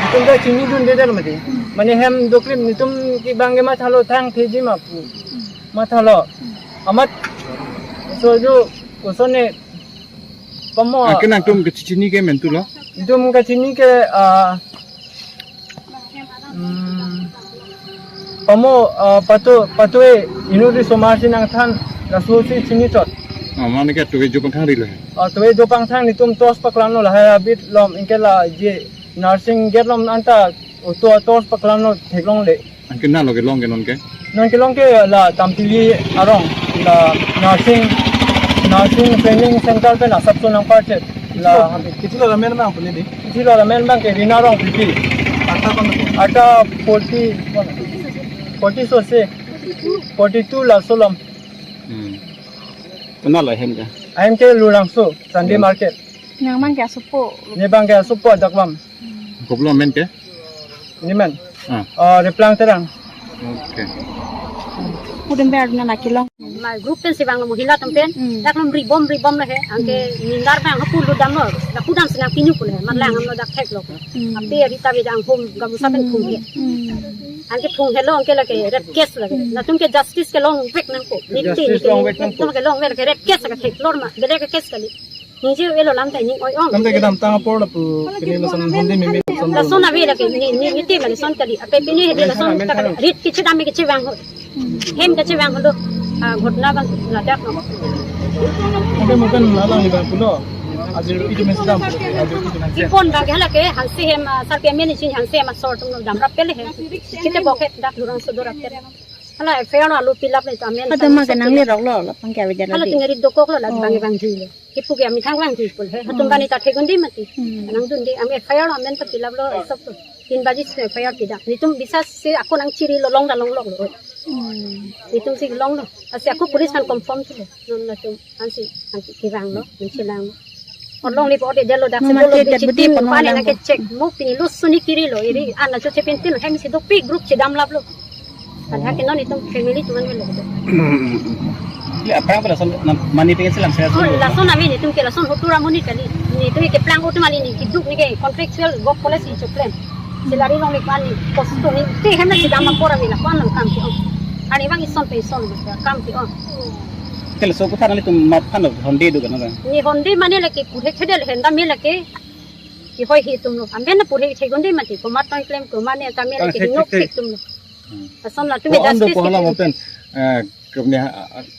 netum ta chinidundedetlo mati. Mane hem doklim netum ke bang ke mathalo thang theji ma pu. Mathalo. Amat so jo kosonne pamo. Ah, ke nangtum kachini ke mentu lo? Netum kachini ke, ah, hmm, pamo, ah, patu, patu e inut osomar si nangthan laso si chini chot. Ah, mane ke tuwe jo pangthang rilo he? Ah, tuwe jo pangthang netum torch paklamlo lahai abit lom anke la je nursing gate lom anta auto torch paklamlo theklongle. Anke nalo kelong ke non ke? Non kelong ke la Tampili arong, la nursing, nursing training center pen asapso nangparchet. La Kithi lo lamen bang puni di? Kithi lo lamen bang ke Rina Rongpipi. Ata kon? Ata forty, forty so se, forty two laso lom. Hmm. Konatlo ahem ke? Ahem ke Lulangso, Sunday market. Nang bang ke asopo? Ne bang ke asopo adak bang. Kopilo amen ke? Nemen? Ah. Ah, Replang Terang. Okay. Pudem ber na kelong. Ma group pen si bang lo mohila atum pen. Hmm. Dak lom ribom ribom lo he. Anke nindar bang hapu lo dam lo. Dak pudam si nang pinyu pu lo he. Malang ham lo dak thek lo. Hmm. Ape Rita Bejang home gamusa pen phung he. Hmm. Anke phung helo anke lake rape case lake. Hmm. Latum ke justice ke longvek nangpo. Justice longvek nangpo. Latum ke longvek lake rape case lake theklor ma. Bele ke case kali. Ningje elo lamta ning oi ong. Lamta kedamtang apor lapu pini lason hande meme lason. Lason ave lake ni, ni, ni te mane son kali. Ape pini hede lason tak rit kichi dam kichi vang ho. Hem kichi vang ho do. Ah, ghotna bang ladak no. Mungkin, mungkin lalang ni bang pulo. Ipon bang ke hala ke hangse hem, ah, sarpi amen isi hangse hem asor atum damrap pele he. Kita bokhet dak lurang sodor apter. Hala F I R lo alu pilap le to amen. Ada ma ke nang le rok lo, lo pang kya bidya lo. Hala tingari dokok lo la bang bang di le. Kipu ke ami thang bang di pul he. Hatum bani ta thegun di mati. Nang dun di ami F I R lo amen ta pilap lo, stop lo. Tin baji si F I R pida. Nitum bisa si ako nang chiri lo long da long lok lo. Nitum si long lo. Asi ako police kan confirm si lo. Non latum ansi ang kirang lo, menchilang lo. Orlong ni pode delo dak mama sibolo ke bichik dak tim budi pano pale lang nang ke check mo pini lo suni kiri lo iri ana cho chepin tin hem si dopi group si damlap lo. Ada ke non itum family tuan lo. Ya, apa apa lason mani pengen selam saya. Oh, lason ami nitum ke lason hotura muni kali. Nitum ke plang utum ali ni kiduk ni ke contractual work policy cho plan. Selari long ni pani posto ni te hem na si dam apor ami la pan kam ke on. Ani bang ison pe ison kam ke on. Kele so kuthan nelitum mat phan honde do kan. Ni honde mane lake purhe khedel henda me lake. Ki hoi hi tum lo. Amben na purhe thegun de mati. Komat tong klem ko mane ta me lake nok thik tum lo. Ason la tum. Ko ando ko hala mopen. Eh, kemne ha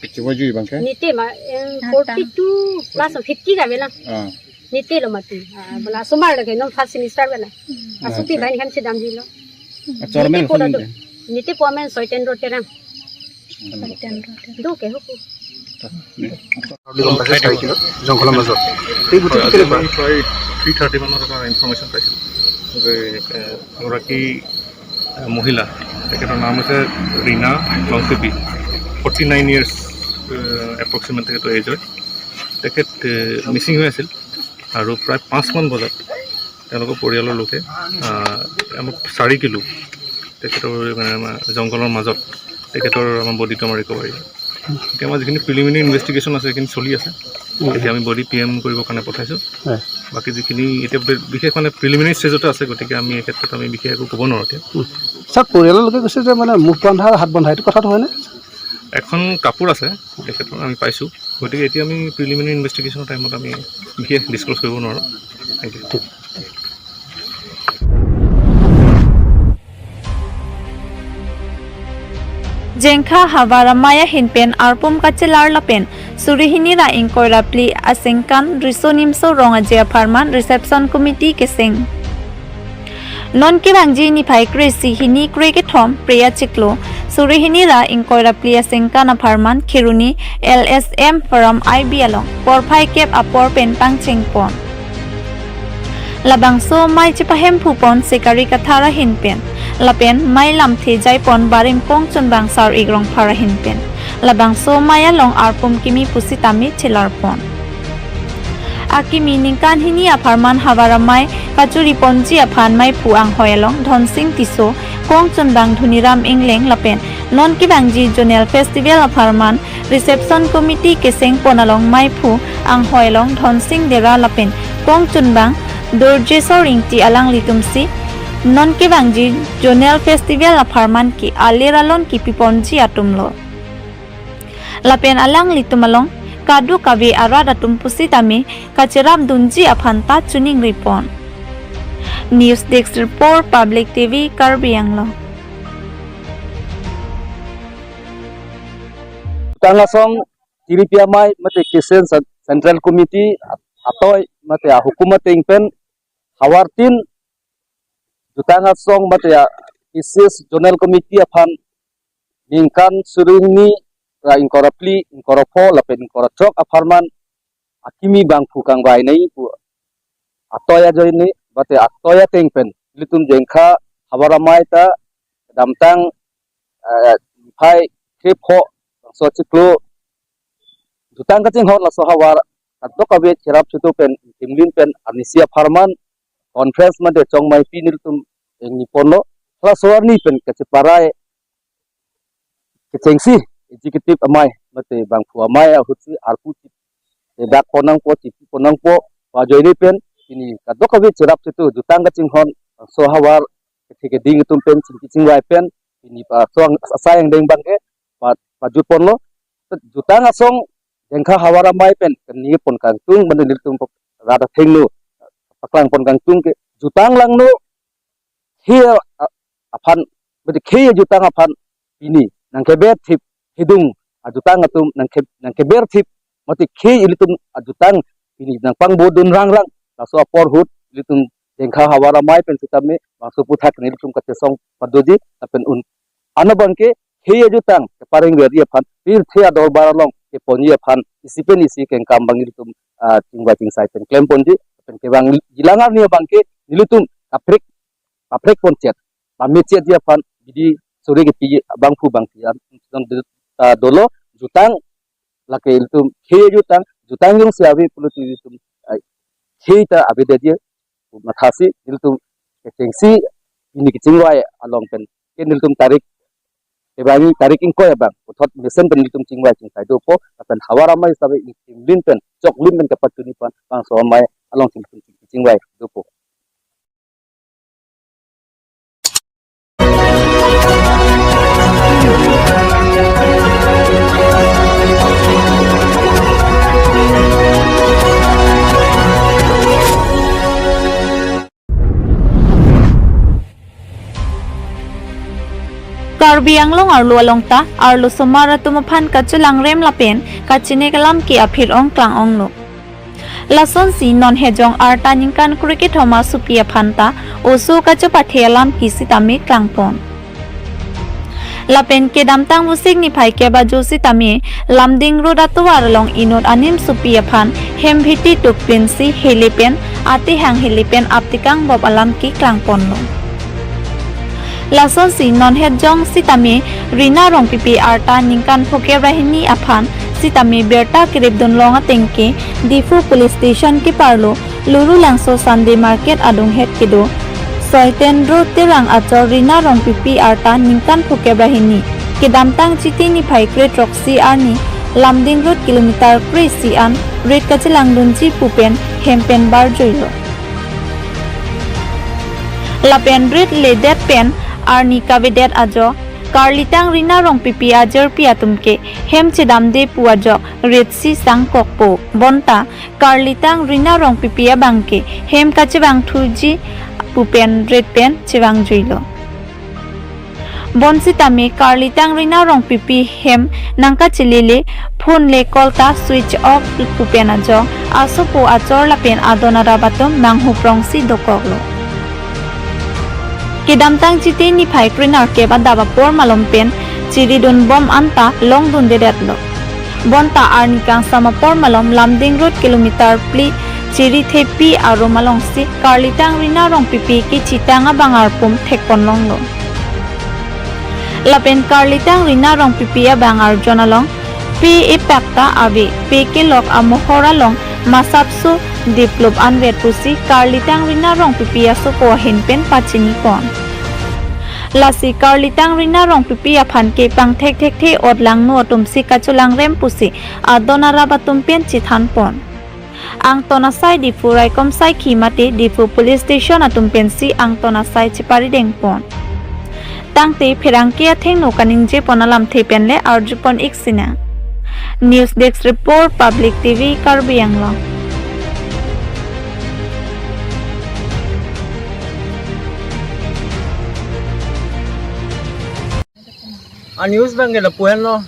kichi waju bang ke. Nite ma forty two plus fifty ka bela. Ah. Nite lo mati. Ah, bela sumar lake non first semester bela. Asupi bai ni hem si dam di lo. Achor men nite ko la do. Nite po amen Soiten Ro Terang. Soiten Ro Terang. Do ke huku. বুলি গম পাইছে চাৰি কিলো জংঘলৰ মাজত। এই গোটেই হয়, আজি কেনেকুৱা? আমি প্ৰায় থ্ৰী থাৰ্টি মানত এটা ইনফৰমেশ্যন পাইছিলোঁ যে, এ, এগৰাকী, এ, মহিলা, তেখেতৰ নাম হৈছে ৰীনা লংচুপী, ফৰ্টি নাইন ইয়াৰ্ছ, এ, এপ্ৰক্সিমেট তেখেতৰ এজ হয়। তেখেত, এ, মিচিং হৈ আছিল আৰু প্ৰায় পাঁচমান বজাত তেওঁলোকৰ পৰিয়ালৰ লোকে, আহ, আমাৰ চাৰি কিলো তেখেতৰ, মানে, আমাৰ জংঘলৰ মাজত তেখেতৰ আমাৰ বডিটো আমাৰ ৰিকভাৰী হয়। এতিয়া আমাৰ যিখিনি প্ৰিলিমিনেৰী ইনভেষ্টিগেশ্যন আছে, সেইখিনি চলি আছে। এতিয়া আমি বডি পি এম কৰিবৰ কাৰণে পঠাইছোঁ। হয়। বাকী যিখিনি এতিয়া বি-, বিশেষ, মানে, প্ৰিলিমিনেৰী ষ্টেজতে আছে, গতিকে আমি এই ক্ষেত্ৰত আমি বিশেষ একো ক'ব নোৱাৰোঁ এতিয়া। উম। ছাৰ, পৰিয়ালৰ লোকে কৈছে যে, মানে, মুখ বন্ধা, হাত বন্ধা, এইটো কথাটো হয়নে? এখন কাপোৰ আছে তেখেতৰ, আমি পাইছোঁ। গতিকে এতিয়া আমি প্ৰিলিমিনেৰী ইনভেষ্টিগেশ্যনৰ টাইমত আমি বিশেষ ডিছক্ল'জ কৰিব নোৱাৰোঁ। Thank you. Jengkha havar amei ahin pen arpum kachelar lapen suri hini ra ingkoi ra phli asengkan Riso Nimso Rong Aje apharman Reception Committee keseng. Non kevangji niphai kre-isi hini kre-kethom Phre achiklo suri hini ra ingkoi ra phli asengkan apharman Kheroni L S M Forum I B along porphai kep apor pen pangcheng pon. Labangso amei chepahemphu pon Sikari Kathar ahin pen, lapen amei lamthe jai pon barim Kongchunbang Sar-ik Rongphar ahin pen. Labangso amei along arpum kimi pusitame chelar pon. Akimi ningkan hini apharman havar amei kachuri ponji aphan meiphu anghoi along Dhonsing Tisso, Kongchunbang Dhoniram Engleng lapen non kevangji Zonal Festival apharman Reception Committee keseng pon along meiphu anghoi along Dhonsing Dera lapen Kongchunbang Durjeswar Ingti alanglitum si non kevangji Zonal Festival apharman ke alir alon kipi ponji atum lo. Lapen alanglitum along kadokave arat atum pusitame kacherap dunji aphan ta choningri pon. News Desk Report, Public T V, Karbi Anglong. Jutang asong tiripi amei mate kesen Cen-, Central Committee atoi mate ahukum ateng pen havar tin jutang asong mate a K C S Zonal Committee aphan ningkan suri hini ra ingkoi ra phli, ingkoi ra pho lapen ingkoi ra throk apharman akimi bangphu kangvai nei pu atoi ajoine mate atoi ateng pen ilitum Jengkha havar amei ta damtang, eh, phai kre-pho so chiklo jutang kachinghon laso havar kadokave cherap chitu pen timlin pen arnisi apharman conference mate chongmaipi nelitum ingni ponlo. Laso arni pen kacheparai kechengsi executive amei mate bangphu amei ahutsi arpu chip dak ponangpo, chipi ponangpo, ajoine pen pini kadokave cherap chitu jutang kachinghon so havar kethe keding atum pen chingki chingvai pen pini pa so asai angdeng bangke pa, pajut ponlo. Jutang asong Jengkha havar amei pen keni pon kangtung mane nelitum rat athengno paklang pon kangtung ke jutang langno he a-, aphan mate khei jutang aphan pini nangkeber thip, hidung ajutang atum nangke, nangkeber thip mate khei ilitum ajutang pini nangpangbo dun rangrang, laso apor ahut ilitum Jengkha havar amei pen sitame bangso aphuthak nelitum kachesong padoji, lapen un ano abangke khei ajutang kepareng verji aphan, pirthe adorbar along keponji aphan isi pen isi kengkam abang ilitum, ah, chingvai chingsai pen klemponji, lapen kevangjilang arni abangke nelitum kaprek, kaprek ponchot, pamechetji aphan bidi suri kepi abangphu abangphi an, ah, dolo, jutang, lake ilitum khei ajutang, jutang jongsi ave pulote ilitum, ah, khei ta avedetji pu mathasi ilitum kechengsi pini kechingvai along pen ke nelitum tarik, kevangji tarik ingkoi abang puthot mesen pen nelitum chingvai chingsai dopo, lapen havar amei sitame ingkimlin pen choklim pen kapachini aphan bangso amei along ilitum chingvai dopo. Karbi Anglong arlo along ta arlosomar atum aphan kachelangrem lapen kachinek alam ke aphir-ong klang-onglo. Lasonsi non hejong arta ningkan krekethom asopi aphan ta oso kachepathe alam ke sitame klangpon. Lapen kedamtang Vosik niphai kep ajo sitame Lumding Road atovar along inut animsopi aphan hem bhiti tukpinsi hele pen atehang hele pen aptekang bop alam ke klangponlo. Lasonsi non hejong sitame Rina Rongpipi arta ningkan phokep ra hini aphan sitame birta keripdun long ateng ke Diphu Police Station keparlo Lurulangso Sunday Market adunghet kedo Soiten Road Terang achor Rina Rongpipi arta ningkan phokep ra hini kedamtang Chiti niphai krethroksi arni Lumding Road kilometer kre-isi an rit kachelangdunji pu pen hem pen barjuilo. Lapen rit ledet pen arni kavedet ajo karlitang Rina Rongpipi ajirpi atum ke hem chedamde pu ajok ritsi sangkokpo. Bonta karlitang Rina Rongpipi abangke hem kachevangthuji pu pen rit pen chevangjuilo. Bonsitame karlitang Rina Rongpipi hem nangkachelele, phone le call ta switch off pu pen ajo asopo achor lapen adon arap atum manghuprongsi dokoklo. Kedamtang Chiti niphai krenerkep adap apor malom pen chiridun bom anta longdundedetlo. Bonta arni kangsam apor malom Lumding Road kilometer phli Chirithepi arum alongsi karlitang Rina Rongpipi kechitang abang arpum thekponlonglo. Lapen karlitang Rina Rongpipi abang arjon along pe epak ta ave, pe kelok amohor along masapso diplup anvet pusi karlitang Rina Rongpipi asopo ahin pen pachinipon. Lasi karlitang Rina Rongpipi aphan ke pangthek thekthe otlangno atumsi kachelangrem pusi adon arap atum pen chethanpon. Angton asai Diphu raikom saikhi mate Diphu Police Station atum pensi angton asai cheparidengpon. Tangte pherangke athengno kaningjepon alamthe penle arjupon ik sinang. News Desk Report, Public T V, Karbi Anglong. A news abangke lapu henlo.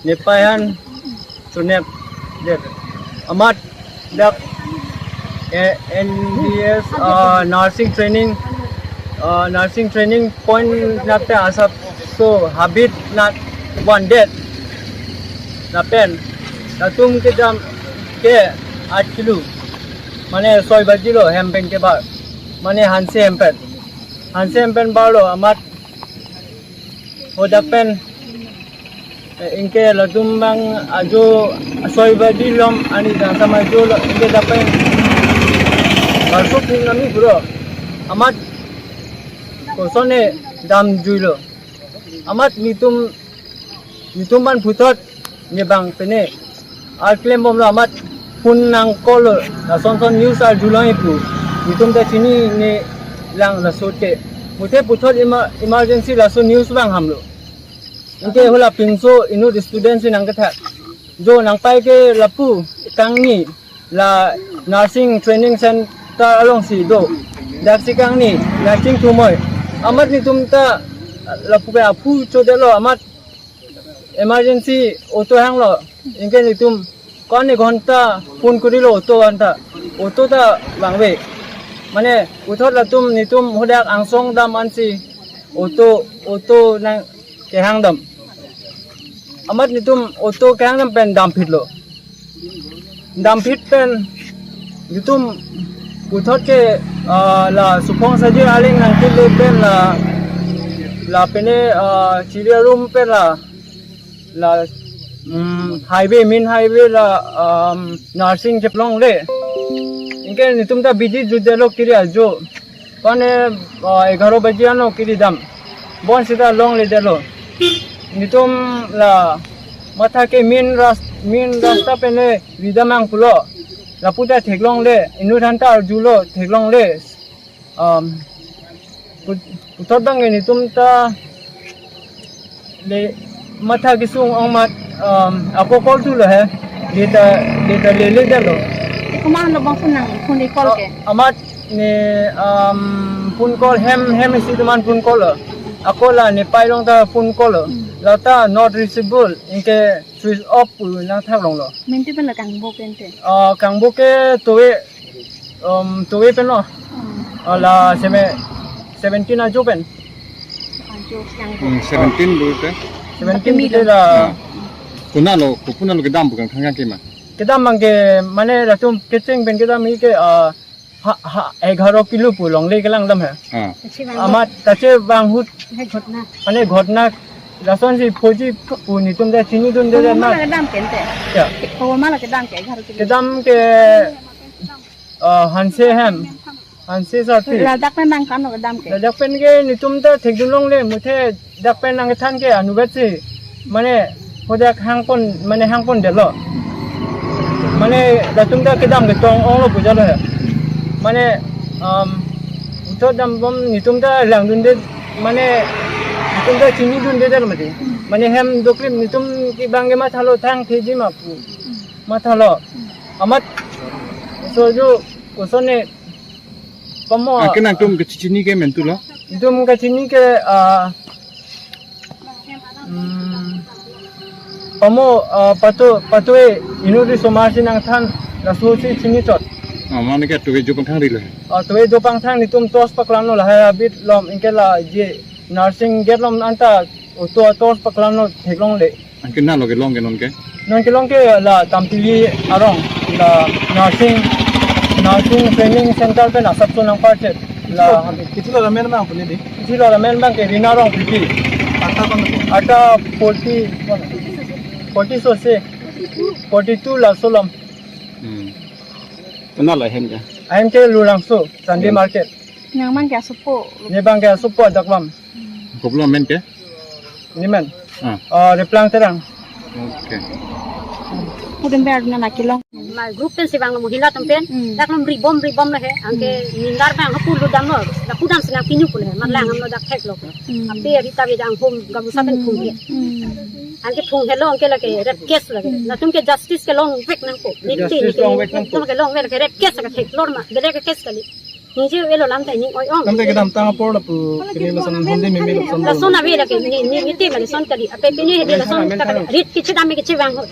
Nepei aphan chunep det. Amat dak, eh, N D S, ah, nursing training, ah, nursing training point nat asapso habit nat vandet. Lapen latum kedam ke aat kilo, mane soi baji lo hem pen kebar, mane hanse hem pen, hanse hem pen barlo amat hadak pen, eh, ingke latum abang ajo soi baji malom ani kangsam ajo lo, ingke dak pen barsuk ning nami bro. Amat kosonne damjuilo. Amat netum, netum aphan puthot ne abang pene aklem bomlo, amat phone nang call lo, lason son news arjulong ipu. Netum ta chinine lang laso te. Muthe puthot emer-, emergency laso news abang hamlo. Ingke hala pinso inut student si nangketha. Jo nangpai ke lapu kangni la nursing training center alongsi do. Daksi kangni, daksi thumoi. Amat netum ta lapu ke aphu chodetlo, amat emergency auto hanglo. Ingke netum Ko-an ni ghonta phone korilo auto anta. Auto ta vangve. Mane puthot latum netum hodak angsong dam ansi auto, auto nangkehang dam. Amat netum auto kehang dam pen damphitlo. Damphit pen netum puthot ke, ah, la Suphong Saji aling nangkele pen la, la pene, ah, Chiri arum pen la, la, mm, highway, main highway la, um, Narsing cheplongle. Anke netum ta bidi jutdetlo kiri ajo. Ko-an, ah, egharo baji ano kiri dam. Bonsita longledetlo. Netum la matha ke main ras-, main rasta pen le ridamnang pulo. Lapu ta theklongle, inut aphan ta arjulo, theklongle. Um, put-, puthot abang netum ta le matha kesung ong amat, um, ako call thulo he. Data, data leledetlo. Te komat lo bang phone nang, phone ke call ke? Amat ne, um, phone call hem, hem isi atum aphan phone call lo. Ako la ne pai along ta phone call lo. Hmm. La ta not reachable, anke switch off pu nangthak longlo. Menti pen la kangbo pen te? Ah, kangbo ke towe, um, towe pen lo. Hmm. Ah, la seme-, seventeen ajo pen. Ajo kangbo. Hmm, seventeen pu te? Seventeen pu te la. Ah. Konat lo, ko konat lo kedam pu kangthang ke ma? Kedam abang ke mane latum kecheng pen kedam ke, ah, ha, ha, egharo kilo pu longle kelang dam he. Ah. Amat tache bang ahut. He ghotna. Mane ghotna lasonsi phoji pu netum ta chinidunde. Ko ma ma ma la kedam ke te? Ya. Ko ma ma la kedam ke egharo kilo? Kedam ke, ah, Hanse hem. Hanse sa ti. Ladak pen nang ko-an lo kedam ke? Ladak pen ke netum ta thekdunlongle, muthe dak pen nangkethan ke anubat si. Mane hodak hangpon, mane hangpondetlo. Mane latum ta kedam ketong onglo pu jalo he. Mane, um, puthot dambom netum ta langdunde, mane netum ta chinidundedetlo mati. Mane hem doklim netum ke abang ke mathalo thang theji ma pu. Mathalo. Amat so jo kosonne pamo. Ah, ke nangtum kechini ke mentu lo? Netum kechini ke, ah, hmm, pamo, ah, patu, patu e inut risomar si nangthan, laso si chinichot. Ah, mane ke towe jo pangthang rilo he? Ah, towe jo pangthang netum torch paklamlo lahai abit lom, anke la je Narsing gate lom anta auto torch paklamlo theklongle. Anke konat lo kelong ke non ke? Non kelong ke la Tampili arong, la Narsing, Narsing Training Center pen asapso nangparchet. La kethilo ramen abang puni di? Kethilo ramen abang ke Rina Rongpipi. Ata kon? Ata forty, forty sose. Forty-two laso lom. Hmm. Konat lo ahem ke? Ahem ke Lurangso, Sunday market. Nang abang ke asopo? Ne abang ke asopo adak bam. Kopilo amen ke? Ne amen? Ah. Ah, Replang Terang. Okay. Pudun ber na na kelong. Ma group pen si vanglo mohila atum pen. Hmm. Dak lom ribom ribom lo he. Anke nindar abang hapu ludam lo. Dak pudam si nangpinu pu lo he. Mat lang amlo dak theklo. Hmm. Ape Rita Bey dang home gamusa pen phung he. Hmm. Anke phung helo anke lake rape case lake. Hmm. Latum ke justice kelongvek nangpo. Niti justice niti longvek nangpo. Latum kelongvek lake rape case lake theklor ma. Bele ke case kali. Ningje avelo lam ta ning oi-ong. Lam ta kedamtang apor lapu pini lason Honde meme lason. Lason ave lake ni, ni miti ma lason kali. Ape pini hedi lason ta kali. Rit kechedam kechevang ho.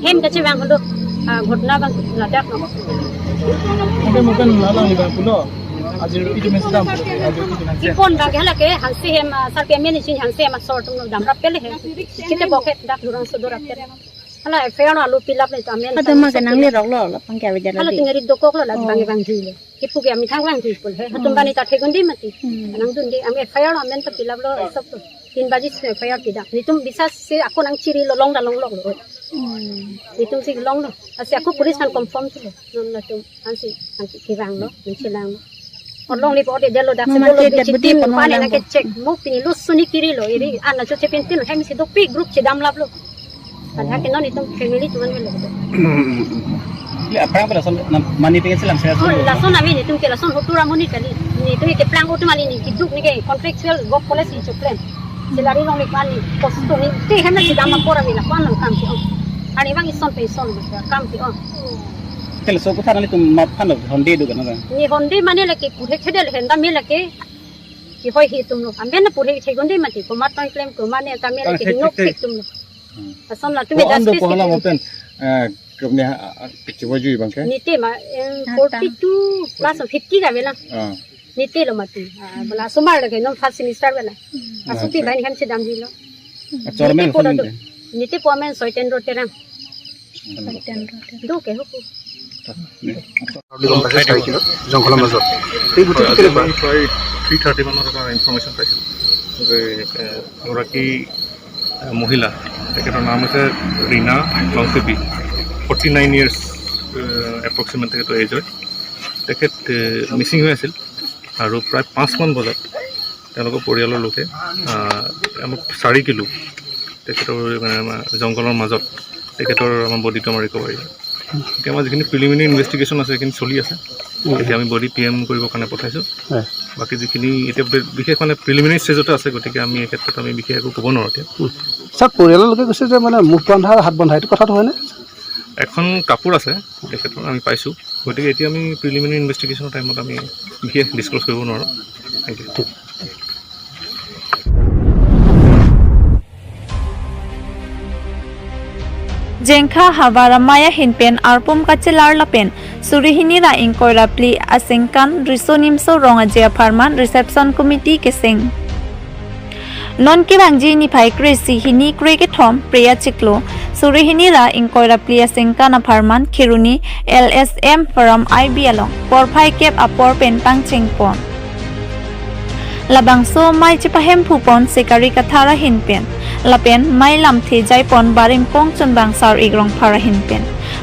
Hem kechevang ho do. Ah, ghotna abang ladak lo. Ape mukan lalang ni abang pulo. Ajir itu men sedam. Ajir itu men sedam. Ipon abang ke hala ke Hanse hem, ah, sarpi amen isi Hanse hem asor atum damrap pele he. Kita bokhet dak Lurangso dorap pele. Hala F I R lo alu fill up le to amen. Ata ma ke nanglerok lo, la abang ke avedetlo. Hala di. Tingari dokok lo la. Oh. Abang abang jui le. Kipu ke amethang vangji pu he. Hatum bani ta thegunde mati. Hmm. Nangdunde, ami F I R lo amen ta fill up lo, esok to. Tin baji si F I R pidam. Netum bisa si ako nangchirilo, long ta longloklo. Hmm. Netum si longlo. Asi ako police kan confirm thulo. Non latum ansi, ansi kevanglo, nangchelanglo. Orlong lipo de delo dak. Mama si dolo ke bichi dead body team kono pale lang nangke ko. Check. Mo pini lo suni kirilo, iri ana cho chepin tin hem si dopik group chedam laplo. Padahal ke non itum family cuma melo. Le aphrang pen lason na mani pengen selam saya. Oh, lason avi netum ke lason hotu ra monit kali. Netum ke plang hotu mali ne kiduk ne ke contractual work policy choklen. Salary long ne pan ne kosto ne te hem na chedam apor avi la pan nangkam ke-ong. Ani abang ison pe ison kam ke-ong. Te laso kotha nanglitum mat aphan lo Honde do kan na? Ne Honde mane lake purhe khedel henda me lake kehoi he atum lo. Amen na purhe thegunde mati komat tong klem ko mane ta me lake hingno thek atum lo. Hmm. Ason latum ko-an do justice ko hala kitim. Mo pen, eh, Jok ni ha, a, a, kecil baju bang ke? Nite ma, em, Ah, forty-two plus fifty ka bela. Ah. Nite lo mati. Ah, bela sumar lagi non first semester bela. Ah, Asuti okay. Bain hem sedam dilo. Ah, chairman Nite po kami tu. Nite po amen Soiten Roterang. Soiten Roterang. Do ke huku. Ni. বুলি গম পাইছে, চাৰি কিলো জংঘলৰ মাজত। এই গোটেইটো হয়, আজি কেনেকুৱা? আমি প্ৰায় থ্ৰী থাৰ্টি মানত এটা ইনফৰমেশ্যন পাইছিলোঁ যে, এ, এগৰাকী, এ, মহিলা, তেখেতৰ নাম হৈছে ৰীনা লংচেপী, ফৰ্টি নাইন ইয়াৰ্ছ, এ, এপ্ৰক্সিমেট তেখেতৰ এজ হয়। তেখেত, এ, মিচিং হৈ আছিল আৰু প্ৰায় পাঁচমান বজাত তেওঁলোকৰ পৰিয়ালৰ লোকে, আ, আমাক চাৰি কিলো তেখেতৰ, মানে, আমাৰ জংঘলৰ মাজত তেখেতৰ আমাৰ বডিটো আমাৰ ৰিকভাৰী হয়। এতিয়া আমাৰ যিখিনি প্ৰিলিমিনাৰী ইনভেষ্টিগেশ্যন আছে, সেইখিনি চলি আছে। উম। এতিয়া আমি বডি পি এম কৰিবৰ কাৰণে পঠাইছোঁ। হয়। বাকী যিখিনি এতিয়া বে-, বিশেষ, মানে, প্ৰিলিমিনাৰী ষ্টেজতে আছে, গতিকে আমি এই ক্ষেত্ৰত আমি বিশেষ একো ক'ব নোৱাৰোঁ এতিয়া। উম। ছাৰ, পৰিয়ালৰ লোকে কৈছে যে, মানে, মুখ বন্ধা আৰু হাত বন্ধা, এইটো কথাটো হয়নে? এখন কাপোৰ আছে তেখেতৰ, আমি পাইছোঁ। গতিকে এতিয়া আমি প্ৰিলিমিনাৰী ইনভেষ্টিগেশ্যনৰ টাইমত আমি বিশেষ ডিছক্ল'জ কৰিব নোৱাৰোঁ। Thank you. Jengkha havar amei ahin pen arpum kachelar lapen suri hini ra ingkoi ra phli asengkan Riso Nimso Rong Aje apharman reception committee keseng. Non kevangji niphai kre-isi hini kre-kethom Phre achiklo suri hini ra ingkoi ra phli asengkan apharman Kheroni L S M Forum I B along porphai kep apor pen pangcheng pon. Labangso amei chepahemphu pon Sekari Kathar ahin pen, lapen amei lamthe jai pon Barim Kongchunbang Sar-ik Rongphar ahin pen.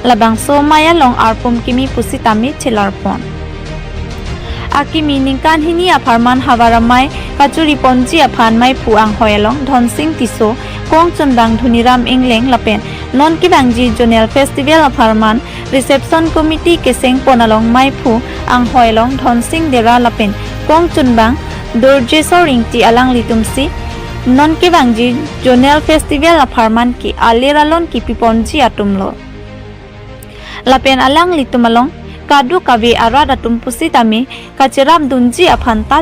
Labangso amei along arpum kimi pusitame chelar pon. Akimi ningkan hini apharman havar amei kachuri ponji aphan meiphu anghoi along Dhonsing Tisso, Kongchunbang Dhoniram Engleng lapen non kevangji Zonal Festival apharman reception committee keseng pon along meiphu anghoi along Dhonsing Dera lapen Kongchunbang Durjeswar Ingti alanglitumsi non kevangji Zonal Festival apharman ke alir alon kipi ponji atumlo. Lapen alanglitum along kadokave arat atum pusitame kacherap dunji aphan ta